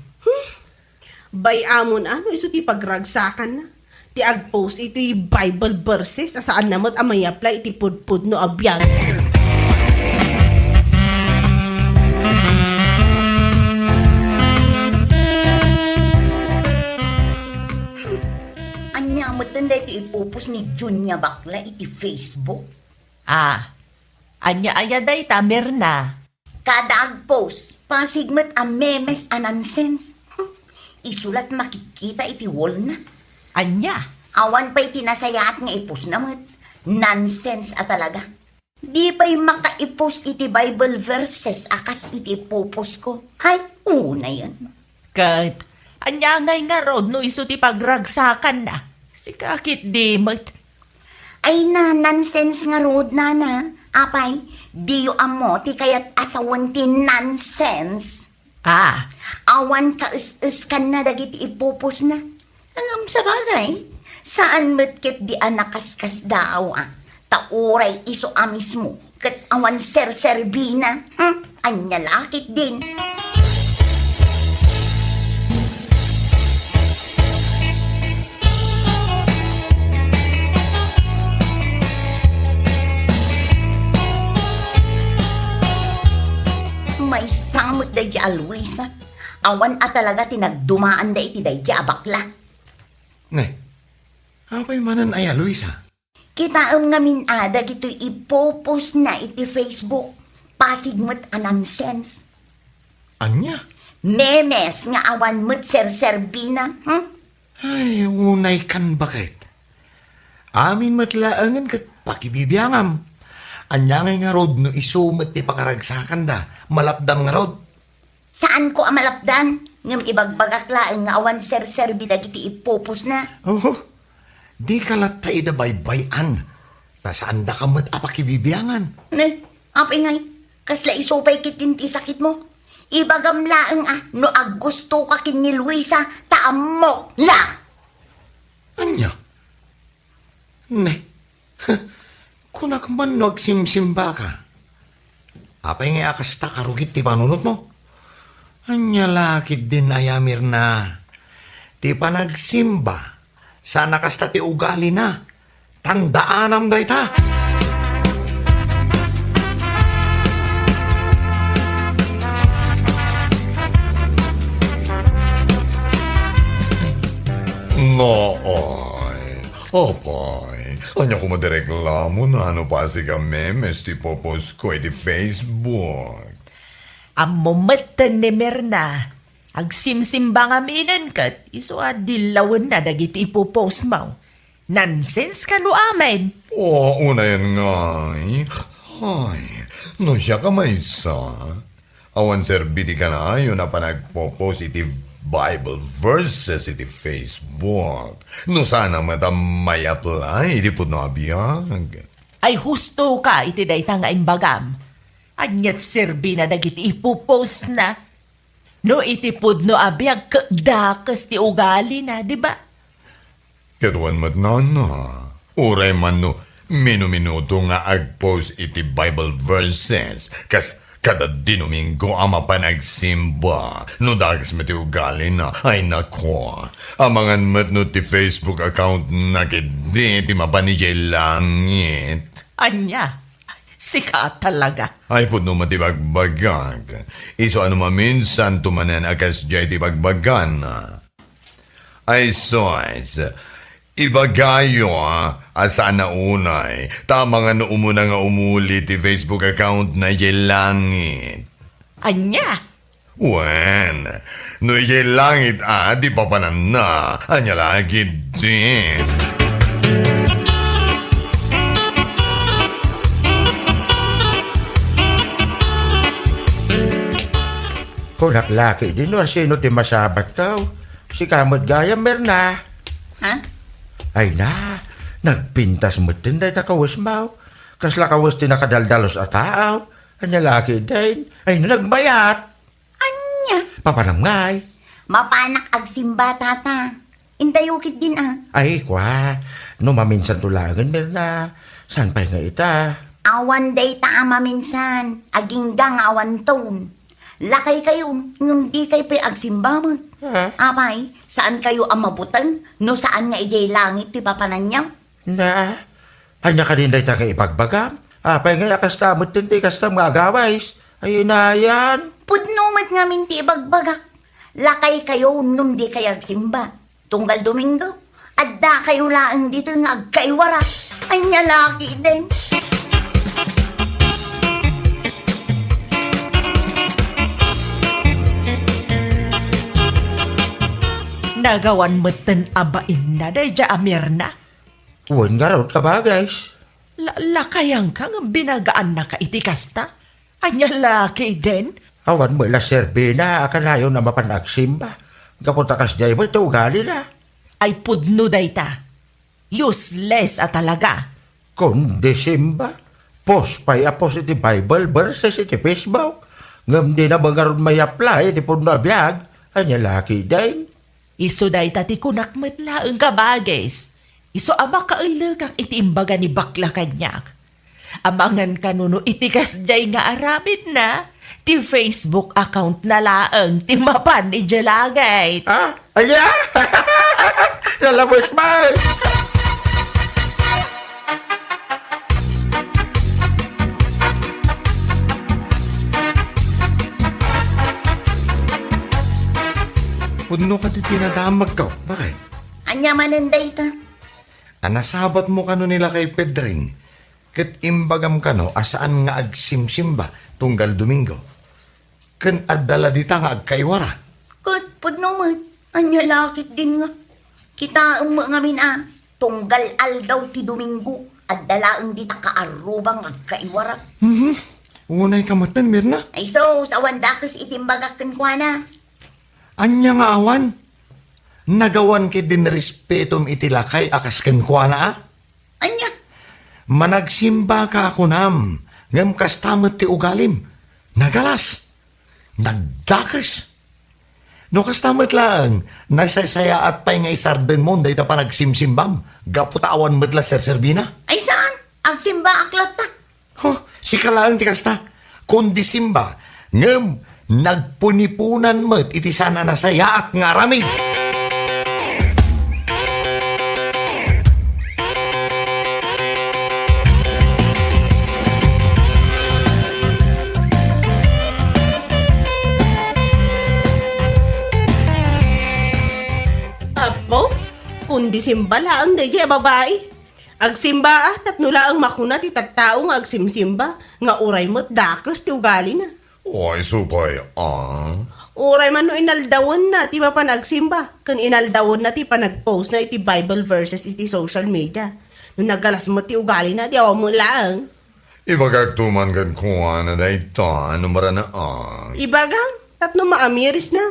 Bay-amon a no isu ti pagragsakanna ti agpost iti Bible verses a saanna met a may-apply iti pudpudno a biag. Ania metten daytoy ipupos ni Junia bakla iti Facebook? Ah, ania aya dayta, Mirna? Kada agpost, pasig met a memes a nonsense. Hmm, isu la ti makitkita iti wallna. Ania? Awan pay ti nasayaat nga ipostna met. Nonsense a talaga. Di pay makaipost iti Bible verses a kas iti ipoposko. Hay, unayen. Ket, ania ngay ngarud no isu ti pagragsakanna? Sika ketdi met. Ay na, nonsense ngarud, nana. Apay, diyo ammo ti kayat a sawen ti nonsense? Ah. Awan kaes-eskanna dagiti ipupusna. Ngem sabagay, saan met ketdi a nakaskasdaaw a, ta uray isu a mismo ket awan serserbina. Hmm? Ania la ketdin? Maysa met daydiay a Luisa. Awan a talaga ti nagdumaanda iti daydiay a bakla. Ne, apay manen aya, Luisa? Kitaem ngamin a dagitoy ipupusna iti Facebook. Pasig met a nonsense. Ania? Memes nga awan met serserbina, hmm? Ay, unaykan, baket. Amin met laengen ket pakibibiangam. Ania ngay ngarud no isu met ti pakaragsakanda? Malapdam ngarud? Saanko a malapdan, ngem ibagbagak laeng nga awan serserbi dagiti ipupusna. Oh, dika latta ida baybay-an, ta saandaka met a pakibibiangan. Ne, apay ngay, kasla isu pay ketdin ti sakitmo? Ibagam laeng a no aggustoka ken ni Luisa, ta ammok la! Ania? Ne, kunak man no agsimsimbaka. Apay nga a kasta karugit ti panunotmo? Ania la ketdin aya, Mirna? Ti panagsimba, Saan a kasta ti ugalina. Tandaanam dayta. Naay, apay, ania koma ti reklamona no pasig a memes ti ipopost ko iti Facebook? Ammom metten ni Mirna. Agsimsimba ngaminen ket isu a dillawenna dagiti ipopostmo. Nonsense kano amin. O, unayen ngay. Ay, no siak a maysa, awan serbi ti kanayon a panagpopost iti Bible verses iti Facebook. No saan a met a may-apply iti pudno a biag. Ay, husto ka iti dayta nga imbagam. Aniat serbina dagiti ipopostna? No iti pudno a biag ket dakes ti ugalina, di ba? Ket wen met nana, uray man no minuminuto nga agpost iti Bible verses, kas kada Domingo a mapan agsimba, no dakes met ti ugalina, ay nako, amangan met no ti Facebook account na ketdi ti mapan idiay langit. Ania? Sika talaga. Ay, pudno met ti bagbagak. Isu a no maminsanto manen a kasdiay ti bagbagana. Ay, sus. Ibagayo a saan a unay, ta amangan no umuna nga umuli ti Facebook account na idiay langit. Ania? Wen, no idiay langit a ti papananna, ania la ketdi? Kunak la ketdi no asino ti masabatko. Sika met gayam, Mirna. Ha? Ay na, nagpintas metten dayta kawesmo. Kasla kawes ti nakadaldalus a tao. Ania la ketdin? Ay, no nagbayat. Ania? Papanam ngay? Mapanak agsimba, tata. Intayo ketdin a. Ay, kua. No maminsanto laengen, Mirna. Saan pay nga ita? Awan dayta a maminsan. Agingga nga awanton. Lakaykayo, ngem dikay pay agsimba met. Ha? Apay, saankayo a mabuteng no saan nga idiay langit ti papananyo? Na, ania kadin dayta nga ibagbagam? Apay ngay a kasta metten ti kastam nga agawis? Ay, inayan. Pudno met ngamin ti ibagbagak. Lakaykayo ngem dikay agsimba. Tunggal Domingo, addakayo laeng ditoy nga agkaiwara. Ania la ketdin? Nagawan metten a bainna daydiay a Mirna. Wen ngarud, kabagis. La-, lakayanka ngem binagaannaka iti kasta? Ania la ketdin? Awan met la serbina a kanayon a mapan agsimba. Gapu ta kasdiay met ti ugalina. Ay pudno dayta. Useless a talaga. Kundi simba, post pay a post iti Bible verses iti Facebook. Ngem dina met ngarud may-apply iti pudno a biag. Ania la ketdin? Isu dayta ti kunak met laeng, kabagis. Isu a makaellekak iti imbaga ni bakla kaniak. Amangan kano no iti kasdiay nga aramidna, ti Facebook account na laeng ti mapan idiay langit. Ha? Ania? Nalabes man! Pudno kadi ti nadamagko. Bakit? Ania manen dayta? A nasabatmo kano ni Lakay Pedring, ket imbagam kano a saan nga agsimsimba tunggal Domingo. Ken adda la dita nga agkaiwara. Ket pudno met, ania la ketdin nga? Kitaem met ngamin a, tunggal aldaw ti Domingo, adda laeng dita kaarruba nga agkaiwara. Mhm. Unay ka metten, Mirna. Ay sus, awan dakes iti imbagak kenkuana. Ania nga awan? Nagawan ketdin respetom iti lakay a kas kenkuana a? Ania? Managsimbaka a kunam, ngem kasta met ti ugalim. Nagalas. Nagdakes. No kasta met laeng, nasaysayaat pay nga isardenmon dayta panagsimsimbam, gapu ta awan met la serserbina. Ay saan? Agsimbaak latta. Huh, sika laeng ti kasta. Kundi simba, ngem nagpuniponan met iti saan a nasayaat nga aramid. Kundi simba laeng daydiay a babai. Agsimba, a, tapno laeng makuna ti tattao nga agsimsimba, nga uray met dakes ti ugalina. Ay, supay, ah. Uray man no inaldawenna ti mapan agsimba, ken inaldawenna ti panagpostna iti Bible verses iti social media. No nagalas met ti ugalina, di awan met laeng. Ibagak to man kenkuana dayta, no marana, ah. Ibagam, tapno maamirisna.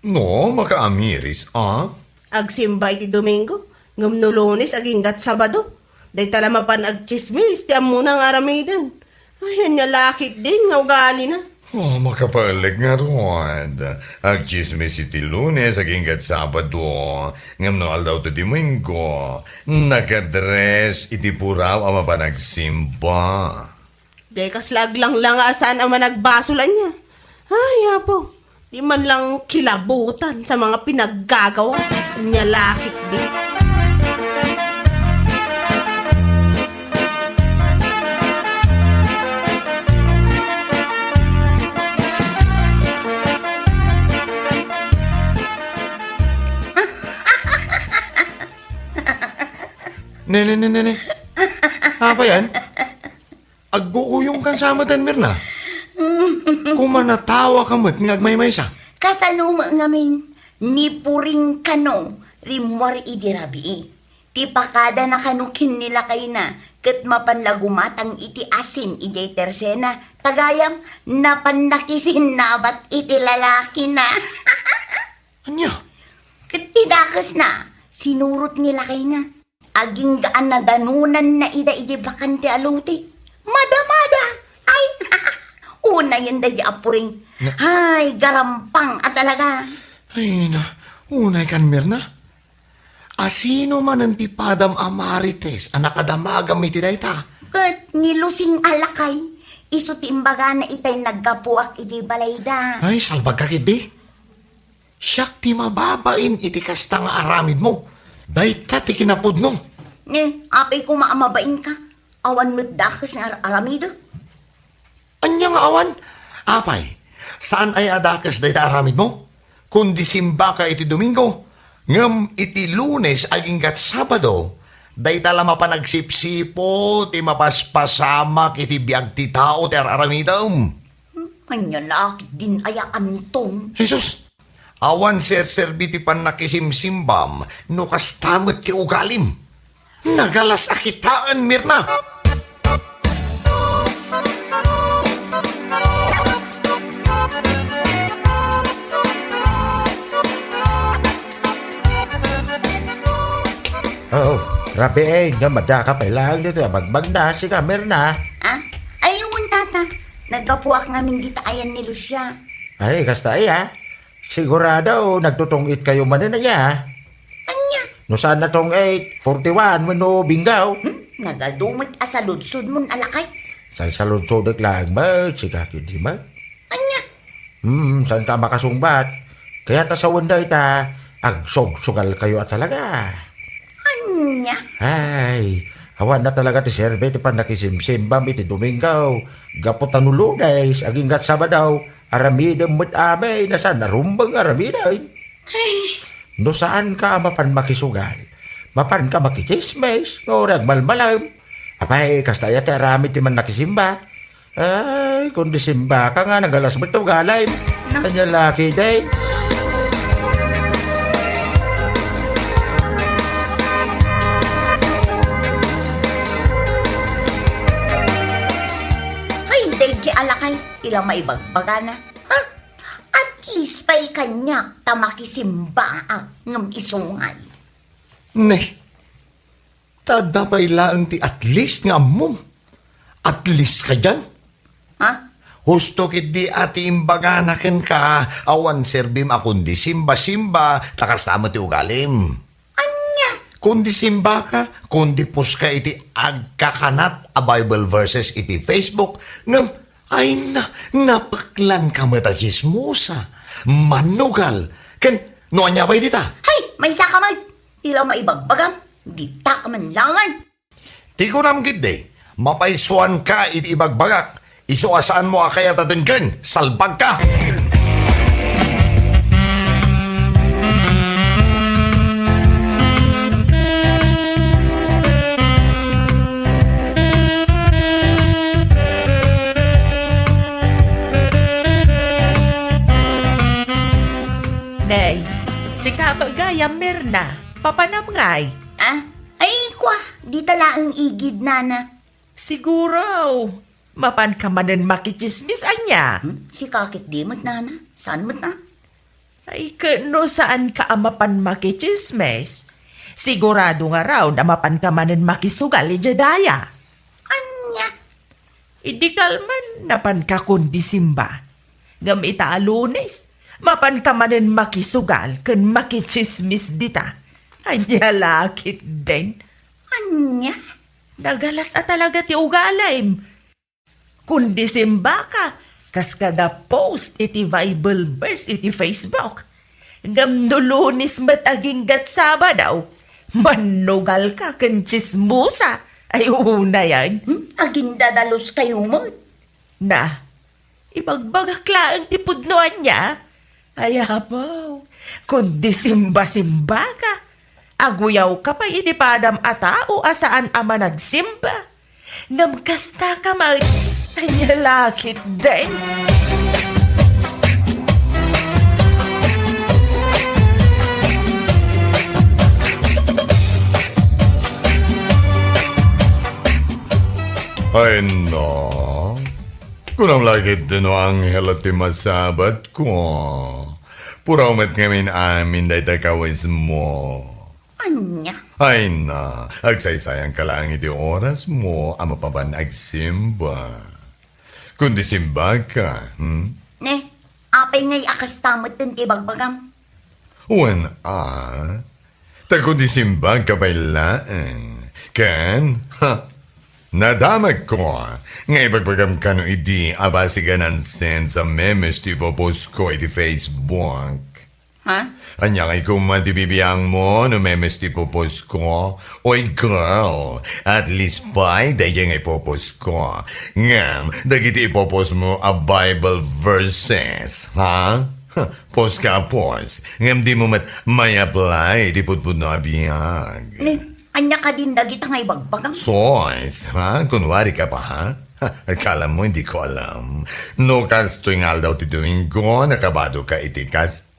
No, makaamiris, ah? Agsimba iti Domingo, ngem no Lunes aginggat Sabado, dayta la mapan agtsismis ti ammona nga aramiden. Ay, ania la ketdin nga ugalina. Oh, makapaelek ngarud. Agtsismis iti Lunes aginggat Sabado, ngem no aldaw ti Domingo, nakadres iti puraw a mapan agsimba. Di kasla aglanglang a saan a managbasol ania. Ay, Apo, di man lang kilabutan sa mga pinaggagawa. Ania la ketdi. Ne, ne, ne, ne, ne. Apa yan? Agguuyong kan sa matan, Mirna. Kumanatawa ka met nga agmaymaysa. Kasano met ngamin, ni Puring kano, rimmuar idi rabii. Ti pakadana kano ken ni lakayna, ket mapan la gumatang iti asin idiay tersena, tagayam, napan nakisinnabat iti lalakina. Ania? Ket ti dakesna, sinurot ni lakayna. Agingga a nadanonanna ida idiay bakante a lote. Madamada! Ay, unayen daydi a Puring. Na- Ay, garampang a talaga. Ay, na, unay kan Mirna. Asino manen ti padam a marites a nakadamagam iti dayta? Ket ni Lusing a lakay, isu ti imbagana itay naggapuak idiay balayda. Ay, salbagka ketdi. Siak ti mababain iti kasta nga aramidmo. Dayta ti kinapudno. Ne, apay koma a mabainka? Awan met dakes nga ar-, aramidek. Ania nga awan? Apay, saan aya a dakes dayta aramidmo? Kundi simbaka iti Domingo, ngem iti Lunes aginggat Sabado, dayta la mapan agsipsiput ti mapaspasamak iti biag ti tao ti ar-aramidem. Hmm, ania la ketdin aya, Anton? Jesus, awan serserbi ti pannakisimsimbam no kasta met ti ugalim. Nagalas a kitaen, Mirna! Oo, rabii, nga madaka pay laeng ditoy a bagbagna, sika, Mirna. Ah? Ay, wen, tata. Naggapuak ngamin dita ayan ni Lucia. Ay, kasta aya. Sigurado, nagtutong-it kayo manen aya. Ania? No saan natong-it, forty-one wenno bingo. Hmm? Nagadu met a saludsodmon a lakay. Salsaludsodek laeng met, sika ketdi met. Ania? Hmm, saan ka makasungbat? Kayat a sawen dayta, agsugsugal kayo a talaga. Ania? Ay, awan na talaga ti serbi ti pannakisimsimbam iti Domingo. Gapu ta no Lunes, aginggat Sabado, aramidem met amin a saan a rumbeng nga aramiden. Ay. No saanka a mapan makisugal, mapanka makitsismis, nga uray agmalmalem. Apay, kasta aya ti aramid ti mannakisimba? Ay, kundi simbaka nga nagalas met ti ugalim. No. Ania la ketdi? Ay, daydi a lakay, ila maibagbagana. Ha? At least pay kaniak ta makisimbaak ngem isu ngay. Ne, ta adda pay laeng ti at least nga ammom. At least kadian. Ha? Husto ketdi a ti imbagana kenka, awan serbim a kundi simba-simba, ta kasta met ti ugalim. Ania? Kundi simbaka, kundi post ka iti agkakanat a Bible verses iti Facebook, ngem, ay na, napeklan ka met a tsismosa, manugal, ken no ania pay dita? Hay, maysa ka met! Ila maibagbagam, dita ka man laeng. Ti kunam ketdi, mapaysuanka iti ibagbagak, isu a saanmo a kayat a denggen, salbagka! Ay, Mirna, mapanam ngay? Ah? Ay, kwa, dita laeng igid, nana. Siguro, mapanka manen makitsismis ania? Hmm? Sika ketdi met, nana? Saan met, na? Ay, ket no saanka a mapan makitsismis, sigurado ngarud a mapanka manen makisugal idiay daya. Ania? Idi kalman, napanka kundi simba. Ngem ita a Lunes, mapanka manen makisugal ken makitsismis dita. Ania la ketdin? Ania? Nagalas a talaga ti ugalim. Kundi simbaka, kas kada post iti Bible verse iti Facebook. Ngem no Lunes met agingga't Sabado, mannugalka ken tsismosa. Ay, unayan. Hmm? Agindadalos kayo met. Na, ibagbagak laeng ti pudno ania? Ay, Apo, kundi simba-simbaka. Aguyawka pay iti padam a tao a saan a managsimba. Ngem kastaka met, ania la ketdin? Ay, no. Kunam la ketdi no anghel ti masabatko. Puraw met ngamin amin dayta kawismo. Ania? Ay na, agsaysayanka laeng iti orasmo a mapapan agsimba. Kundi simbaka, hmm? Ne, apay ngay a kasta met ti ibagbagam? Wen a, ta kundi simbaka pay laeng. Ken, ha, nadamagko nga ibagbagam kano idi a basig a nonsense a memes ti ipopost ko iti Facebook. Ha? Ania ngay koma ti bibiangmo no memes ti ipopost ko? Oy, girl, at least pay daydiay nga ipopost ko. Ngem dagiti ipopost mo a Bible verses, ha? Post ka a post, ngem dimo met may-apply iti pudpudno a biag. Ni, ania kadin dagita nga ibagbagam? Sos, ha? Kunwari ka pa, ha? Ha, akala mo, hindi ko alam. No kastoy nga aldaw ti Domingo, nakabado ka iti kasta.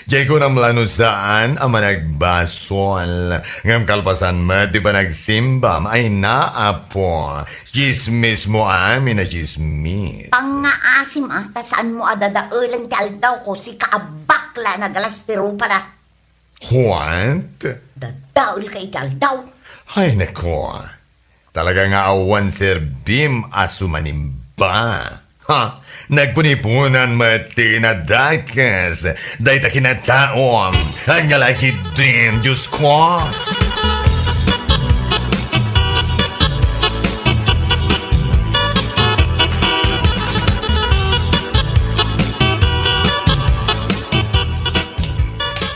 Diay kunam la no saan a managbasol. Ngem kalpasan met ti panagsembam, ay na, Apo. Tsismis mo amin a tsismis. Pangngaasim, a, ta saan mo a dadaelen ti aldaw ko, sika a bakla a nagalas ti rupa na. What? Dadael ka iti aldaw. Ay, nako. Talaga nga awan serbim a sumanimba. Ha? Nagpuniponan met ti nadakes dayta kinataom. Ania la ketdin, Diyos ko!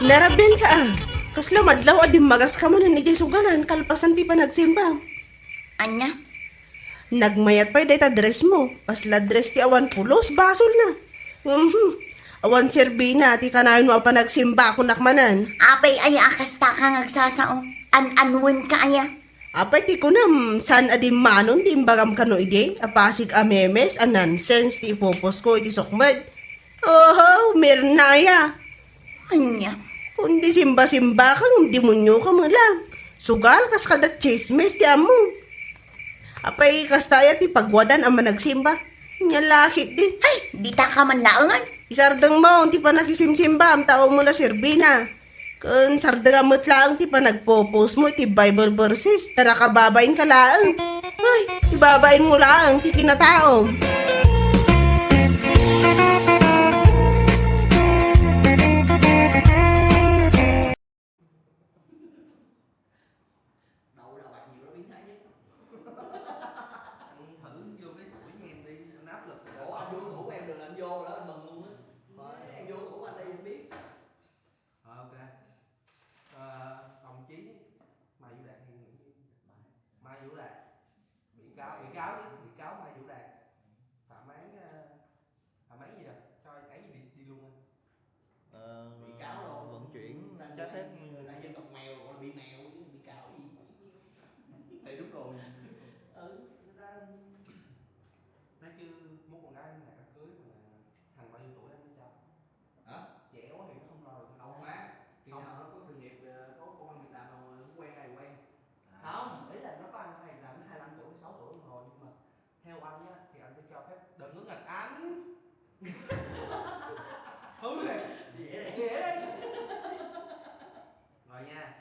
Narabian ka, a. Kasla madlaw a dimmagas ka manen idiay sugalan kalpasan ti panagsimba. Ania? Nagmayat pay dayta dress mo. Kasla dress ti awan pulos, basolna. Mhm. Awan serbina ti kanayon mo a panagsimba, kunak manen. Apay aya a kasta ka nga agsasao? An-anuen ka aya? Apay ti kunam, saan a dimmanon ti imbagam kano idi? A pasig a memes, a nonsense ti ipopost ko iti sukmed. Oho, Mirna aya. Ania? Kundi simba-simba ka, ngem demonio ka met la. Sugal kas kada tsismis ti ammo. Apay, kasta aya ti pagwadan a managsimba? Ania la ketdi. Ay, dita ka man laengan. Isardeng mo ti panakisimsimbam, ta awan mo la serbina. Ken sardengam met laeng ti panagpopost mo iti Bible verses, ta nakababain ka laeng. Ay, ibabain mo laeng ti kinataom. Anh thử vô cái buổi nhà em đi, anh áp lực. Ủa, anh vô tủ em rồi là anh vô đó anh mừng luôn á. Anh vô tủ anh đi anh biết. Ờ, ok. Ờ, đồng chí Mai Vũ Đạt thì Mai Vũ Đạt, bị cáo, bị cáo chứ, bị cáo Mai Vũ Đạt, thẩm án, ờ, thẩm án gì rồi, cho án gì đi, đi luôn anh? Ờ, bị cáo đâu, vận chuyển trái phép, người ta dân tộc mèo gọi là bị mèo chứ bị cáo gì. Thì đúng rồi. Ừ, người ta nói chứ mốt con gái này nó cưới mà thằng bao nhiêu tuổi anh mới cho? Hả? Trẻ quá thì nó không lo được đâu. Má, khi nào nó Ừ, này. Dễ đấy. Dễ đấy. Rồi nha.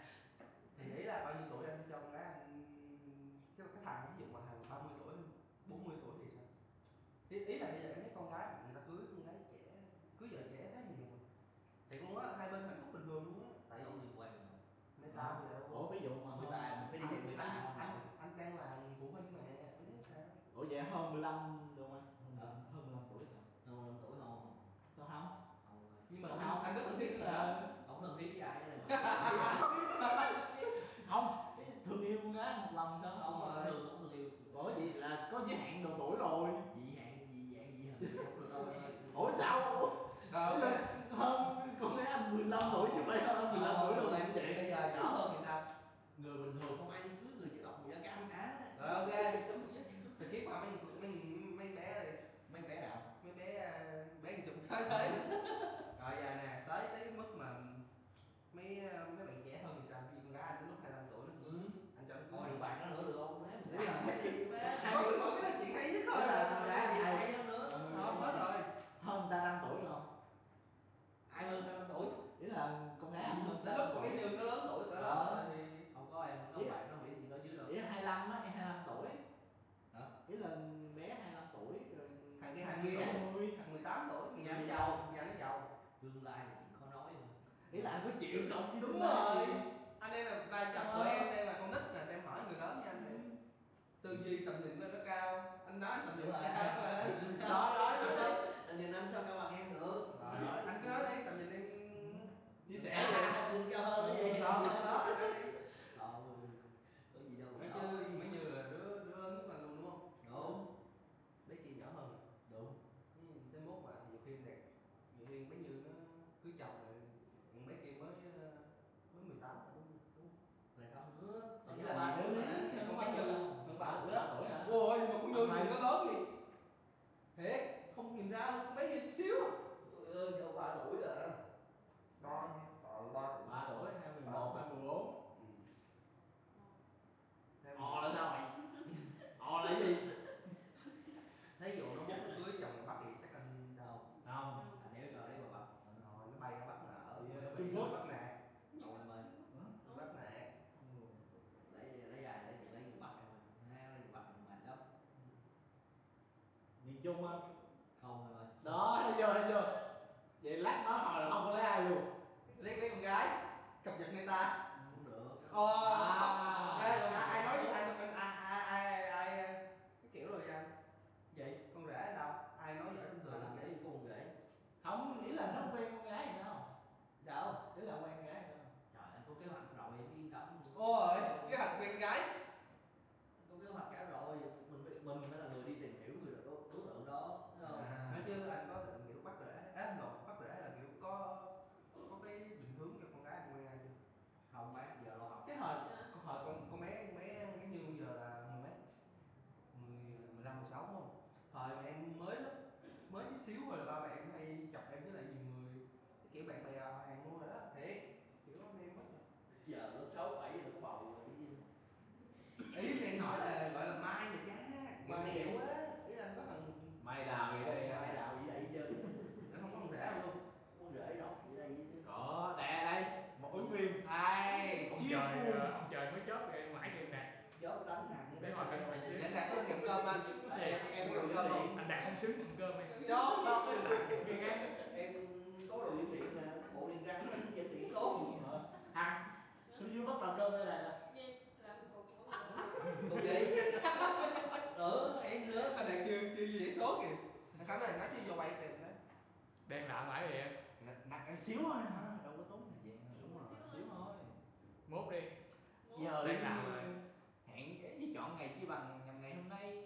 Thì ý là bao nhiêu tuổi anh cho con gái anh, cái, cái thằng ví dụ mà hàng ba mươi tuổi, bốn mươi tuổi thì sao? Ý, ý là bây giờ em thấy con gái mà người ta cưới con gái trẻ, cưới vợ trẻ thấy nhiều mà. Thiệt luôn á, hai bên hạnh phúc bình thường luôn á. Tại vì người quen. Người ta thì là Ủa, ví dụ mà người ta, mình phải đi tìm người ta anh, không? Anh, anh đang là phụ huynh mà, anh biết sao? Ủa, vậy hơn mười lăm được không anh? Hơn mười lăm, Ờ. hơn mười lăm tuổi hả? Hơn mười lăm tuổi không? Sao không? Không. Nhưng mà Không, anh, không. anh rất thân thiết Tức là là không thân thiết với ai hết. Không, thương yêu con gái một lần sao? Không, Không, không, ờ. Thường không thương yêu. Ủa, vậy là có giới hạn độ tuổi rồi. Dị hạn, dị dạng, dị hình thì không được đâu em. Ủa sao? Rồi, ok. Hơn con gái anh mười lăm tuổi chứ phải hơn mười lăm Ờ, tuổi đâu rồi, mà em vậy. Bây giờ nhỏ hơn thì sao? Người bình thường không ai đi cưới người chữ độc mười lăm gram cả. Rồi, ok. Skip qua mấy, mấy, mấy bé đi. Mấy bé nào? Mấy bé, à, bé chụp thế giới. Rồi giờ nè, tới, tới cái mức mà mấy, à, mấy bạn trẻ hơn thì sao? Ví dụ con gái anh lúc hai lăm tuổi nó cưới, Ừ. anh cho nó cưới. Thôi, đừng bàn nó nữa được không? Má, Đấy là cái gì má? Hai Có mươi. Cái đó là chuyện hay nhất thôi. Tức là con gái Hay hai hơn nữa. Ờ, hết rồi. Hơn ta năm tuổi rồi. Hai hơn ta năm tuổi. Ý là con gái anh hơn Tới ta lúc năm con bé tuổi. Như nó lớn tuổi cỡ đó Ờ. Rồi thì không có em, không Ý, phải, nó không phải gì đó dưới đâu. Ý hai lăm á, em hai lăm tuổi. Hả? Ý là bé hai lăm tuổi rồi. Thằng kia Thằng hai mươi kia tuổi. hai mươi. Thằng mười tám tuổi, nhà nó giàu, nhà nó giàu. Tương lai là chuyện khó nói mà. Ý là anh có chịu không chứ Đúng tương lai rồi. Anh đây là vai trò của Ờ. em, đây là con nít là em hỏi người lớn nha anh. Ừ. Tư duy tầm nhìn nó, nó cao. Anh nói tầm nhìn Đúng nó rồi. Cao mà. Đó, đó, đó, đó. Tầm nhìn anh sao cao bằng em được? Đó, đó. Anh cứ nói đi, tầm nhìn em chia sẻ Cao đi. Hơn, cao hơn cái gì? Đó, đó, đó, nói đi. Ờ, có gì đâu. Nói chứ, mấy Như là đứa, đứa lớn nhất anh luôn đúng không? Đúng. Bé Kia nhỏ hơn. Đúng. Ừ, tới mốt mà nhiều khi đẹp, nhiều khi bé Như nó cưới chồng rồi, còn bé Kia mới, ờ, mới mười tám mà đúng không? Là sao nữa? Còn Nghĩa là là ba tuổi mà, còn bé Như hơn ba tuổi hả? Ôi, mà con Như nhìn nó lớn gì? Thiệt, không nhìn ra luôn, con bé Như tí xíu. Ừ, cho ba tuổi rồi. Ba, ba tuổi. Ba tuổi, hai mười một, hai mười bốn. Ừ. Ò là sao mày? Ò là cái gì? Thí dụ nó mốt nó cưới chồng miền Bắc thì chắc anh đâu. Không. Anh nếu cho lấy qua Bắc. Rồi nó bay ra Bắc là ở Trung Quốc. Bắc nè. Đâu anh ơi. Hả? Bắc nè. Lấy, lấy ai, lấy, lấy người Bắc em. Lấy người Bắc mình mệt lắm. Miền Trung á. Không em ơi. Đó, thấy chưa, thấy chưa? Vậy lát nói hồi là không có lấy ai luôn. Lấy, lấy con gái, cập nhật người ta. Không được. Ồ. À. Đây là ai nói gì, ai, ai, ai, ai, ai, ai, cái kiểu rồi vậy? Vậy con rể đâu? Ai nói giỏi trong trường? Làm rể gì con rể? Không, ý là nó quen con gái sao? Sao? Ý là quen gái sao? Trời ơi, có kế hoạch rồi, yên tâm. Ôi, kế hoạch quen gái. Có kế hoạch cả rồi, mình phải, mình phải là người đi tìm hiểu người đối, đối tượng đó, đúng không? À. Nói chứ anh có định kiểu bắt rễ, à, không, bắt rễ là kiểu có, có cái định hướng cho con gái anh quen ai chưa? Không má, giờ lo học. Cái thời, con thời con, con bé, con bé, bé Như giờ là mười mấy? Mười, mười lăm, mười sáu đúng không? Thời mà em mới lớp, mới tí xíu rồi là ba mẹ em hay chọc em với lại nhiều người. Cái kiểu bạn bè họ hàng luôn rồi đó, thiệt. Kiểu anh em á. Giờ lớp sáu bảy giờ nó bầu rồi chứ. Ý em nói là gọi là mai này chứ. Mai Mai kiểu á, ý là có thằng Mai đào vậy đây. Mai đào vậy đây chứ. Nó không có con rể luôn. Con rể đâu vậy đây chứ. Có, đây, đây, một ứng viên. Ai, Ông Chiêu trời, Phun. Ờ, ông trời mới chớp kìa, mãi kìa nè. Chớp đánh thằng Để ngồi cạnh mình chứ. Để Đạt có gặm cơm anh. Ê, em, em có gặm cơm không? Anh Đạt không xứng gặm cơm em. Cho không? Anh Đạt gặm cơm em. Em có đồ dưỡng điện nè, bộ niềng răng dưỡng điện tốt. Hả? Xuống dưới bắt đầu cơm đây này. Gì? Làm cục cục. Cục gì? Ừ, em nữa. Anh Đạt chưa, chưa dễ số kìa. Thằng Khánh này nói chứ vô quay kìa. Đang nặng lãi vậy? Nặng, nặng em xíu thôi hả? Đâu có tốn thời gian đâu. Đúng rồi, xíu thôi. Mốt đi. Giờ đang nặng rồi. Hẹn cái gì chọn ngày chi bằng nhằm ngày hôm nay.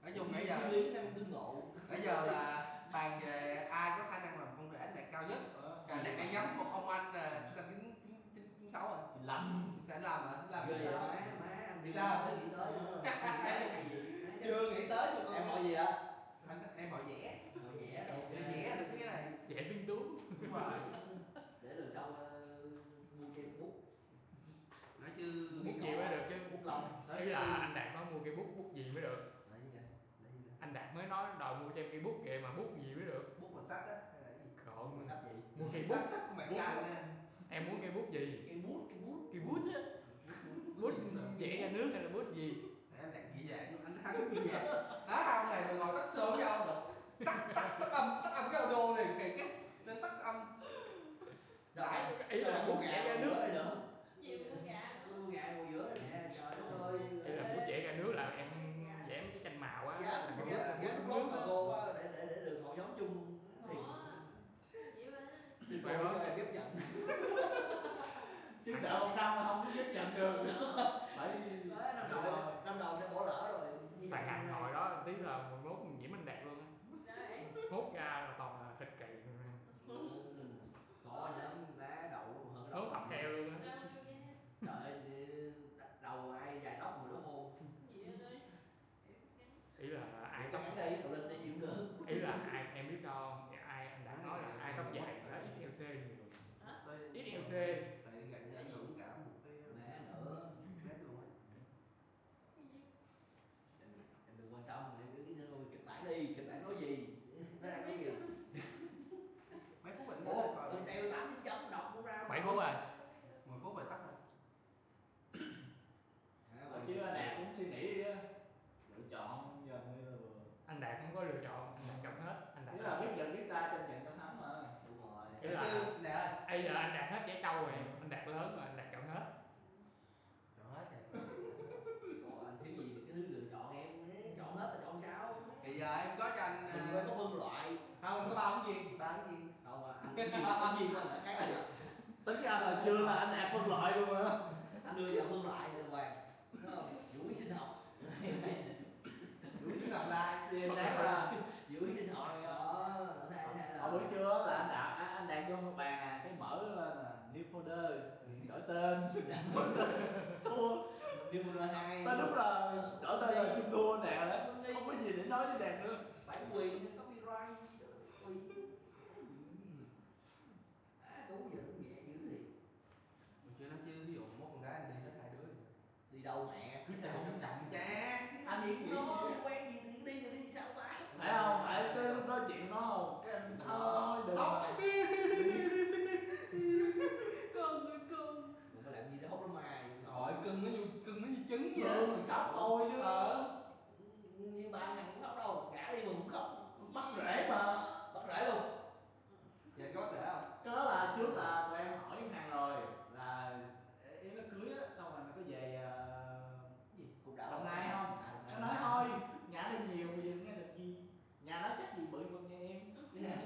Nói chung nãy giờ, Đi năm tương ngộ. Nãy giờ là bàn về ai có khả năng làm con rể này cao nhất. Ờ. Rồi nãy bạn nhắm một ông anh là sinh năm chín, chín, chín, chín sáu à? Chín lăm. Sẽ làm hả? Làm Ghê sao? Vậy má, má, anh Sao? Nghĩ tới luôn. Chưa nghĩ tới luôn. Em hỏi gì ạ? Anh, em hỏi vẽ. Hỏi vẽ, ok. Vẽ được cái này. Vẽ tinh tú. Đúng rồi. Để lần sau, ờ, mua cho em bút. Nói chứ Bút gì mới được chứ. Bút lông. Nói Ý là chứ anh Đạt nói mua cây bút, bút gì mới được. Nói gì vậy? Nói gì vậy? Anh Đạt mới nói đòi mua cho em cây bút vậy mà bút gì mới được. Bút Sắt á, hay là gì? Không. Sắt gì? Mua cây bút. Sắt, sắt mày Bút. Căng á. Em muốn cây bút gì? Cây bút, cây bút. Cây bút á. Bút dẻ ra nước hay là bút gì? Em đang nghĩ vậy, anh Thắng nghĩ vậy. Hả, hôm nay mày ngồi tắt sớm nhau rồi. Tắt, tắt, tắt âm, tắt âm cái audio này, kệ cái, nên tắt âm. Giải. Ý là bút dẻ ra nước. Gì mua gà? Mua gà ngồi giữa này nè, trời đất ơi. Ý là bút dẻ ra nước là em vẽ mấy cái tranh màu á. Dạ, là cái dạ, bút, dạ, bút nước bút á. Mà cô á, để, để, để đường màu giống chung. Ủa, vậy mà. Xin lỗi, phải không? Chấp nhận. Chứ đợi một năm là không có chấp nhận được. Phải. Đó, năm đầu, năm đầu đã bỏ lỡ rồi. Phải ngành hồi đó tí là mười mốt mình nhiễm anh Đạt luôn á. Sao vậy? Hút ra là toàn là thịt kỳ. Khó lắm, lá đậu hơn đậu. Hút học theo luôn á. Trời ơi, đầu ai dài tóc người đó hôn. Gì vậy? Ý là ai. Vậy tóc cắn đây, cậu Linh đây gì cũng được. Ý là ai, em biết sao không? Ai, anh đã nói là ai tóc dài thì nó ít L C nhiều. Hả? Ít L C. Tại vì gặn ảnh hưởng cả một cái nét nữa, nét luôn á. Em, em đừng quan tâm, em cứ, cứ, cứ kịch bản đi, kịch bản nói gì? Nó đang nói gì? Mấy phút mình. Ủa, coi. Mình chạy tám chấm đọc cũng ra. Bảy phút à? Mười phút rồi tắt rồi. Hả, Ờ, chứ anh Đạt cũng suy nghĩ á. Lựa chọn giờ như là Anh Đạt không có lựa chọn, anh Đạt chọn hết, anh Đạt. Nghĩa là quyết định biết ta trong trận Cao Thắng mà. Đúng rồi. Nghĩa là Chứ Đạt ơi. Bây giờ anh Đạt hết Trẻ Trâu rồi, anh Đạt lớn rồi, anh Đạt chọn hết. Chọn hết rồi. Còn anh thiếu gì cái thứ lựa chọn em, chọn hết là chọn sao? Thì giờ em có cho anh, Mình à, phải có phân loại. Không, em có ba món gì? Ba món gì? Không, à, anh cái gì, cái gì mà lại khác anh. Tính ra là chưa là anh Đạt phân loại luôn á. Anh đưa cho phân loại rồi, Hoàng. Đúng không? Vũ sinh học. Vũ sinh học là Thì anh Đạt là Vũ sinh học. Đó, nó thay, thay Hồi buổi là trưa là anh Đạt, anh, anh Đạt vô một bàn à, cái mở lên là new folder, đổi tên. Ủa, New folder hai. Tới lúc là đổi tên là chung đua Đạt rồi đó. Không có gì để nói với Đạt nữa. Bản quyền, copyright, quyền. Á, Tú giờ Tú nhẹ dữ đi. Mình chưa nói chứ, ví dụ mốt con gái anh đi hết hai đứa. Đi đâu mẹ? Cứ chậm, chậm che. Anh gì cũng nói, quen gì thì đi, đi sao ta? Phải không? Phải cái lúc đó chịu nó không? Cái anh nói đừng. Khóc. Con ơi con. Mày phải làm gì đó khóc lắm mày. Trời ơi, cưng nó như, cưng nó như trứng vậy. Cưng khóc thôi chứ. Ờ. Như ba thằng cũng khóc đâu, gả đi mà cũng khóc. Bắt rễ mà. Bắt rễ luôn. Vậy có rễ không? Cái đó là trước là tụi em hỏi ngân hàng rồi, là em có cưới á, xong rồi mày có về, ờ, cái gì? Cục đảo Đồng Nai không? À, Đồng Nai. Nó nói thôi, nhà đây nhiều, bây giờ nghe được gì? Nhà nó chắc gì bự bằng nhà em. Nhà,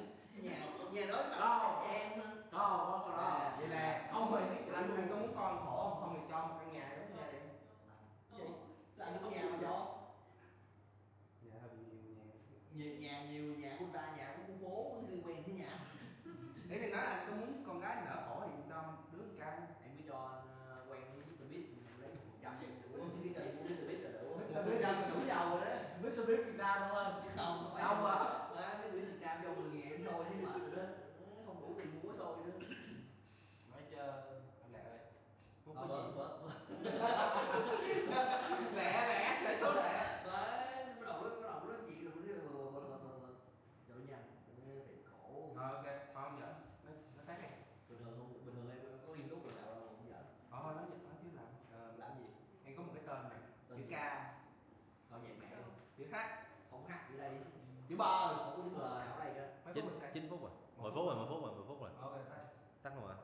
nhà đó Có. Nhà em mà. Có không? Có, có đó. À, vậy là không, mày nói chuyện anh, anh có muốn con khổ không? Không thì cho một căn nhà giống nhà đi. Vậy là anh mua nhà mà cho. Dạ, hơi bị nhiều nhà. Nhiều nhà, nhiều nhà của ta, nhà của khu phố, nó liên quan tới nhà. Thế thì nói là có muốn con gái đỡ khổ thì cho đứa con trai. Em cứ cho, ờ, quen với Mr Beast, lấy một phần trăm của cái kênh của Mr Beast là đủ. Một phần trăm là đủ giàu rồi đó. Mr Beast Việt Nam đúng không? Không, không phải. Không à. Đó, Mr Beast Việt Nam cho mười ngàn em sôi thấy mệt rồi đó. Không đủ tiền mua sôi nữa. Nói cho anh Đạt ơi. Không có gì. Lẹ, lẹ, lẹ số lẹ. Đấy, bắt đầu, bắt đầu nói chuyện rồi, bắt đầu, bắt đầu, bắt đầu, bắt đầu. Trời ơi, nha, thấy khổ. Ờ, ok, thôi không giỡn. Nó, nó khác này. Bình thường không, bình thường em có nghiêm túc là đạo không giỡn. Ờ, nói giỡn, nói chứ làm. Ờ, làm gì? Em có một cái tên này. Tên chữ gì? K. Có nhạc mẹ luôn. Chữ H. Không H, chữ đây. Chữ bờ. Không có chữ bờ, ở đây kìa. Mấy phút rồi sao? Chín, chín phút rồi. Mười phút rồi, mười phút rồi, mười phút rồi. Ok, bye. Tắt luôn hả?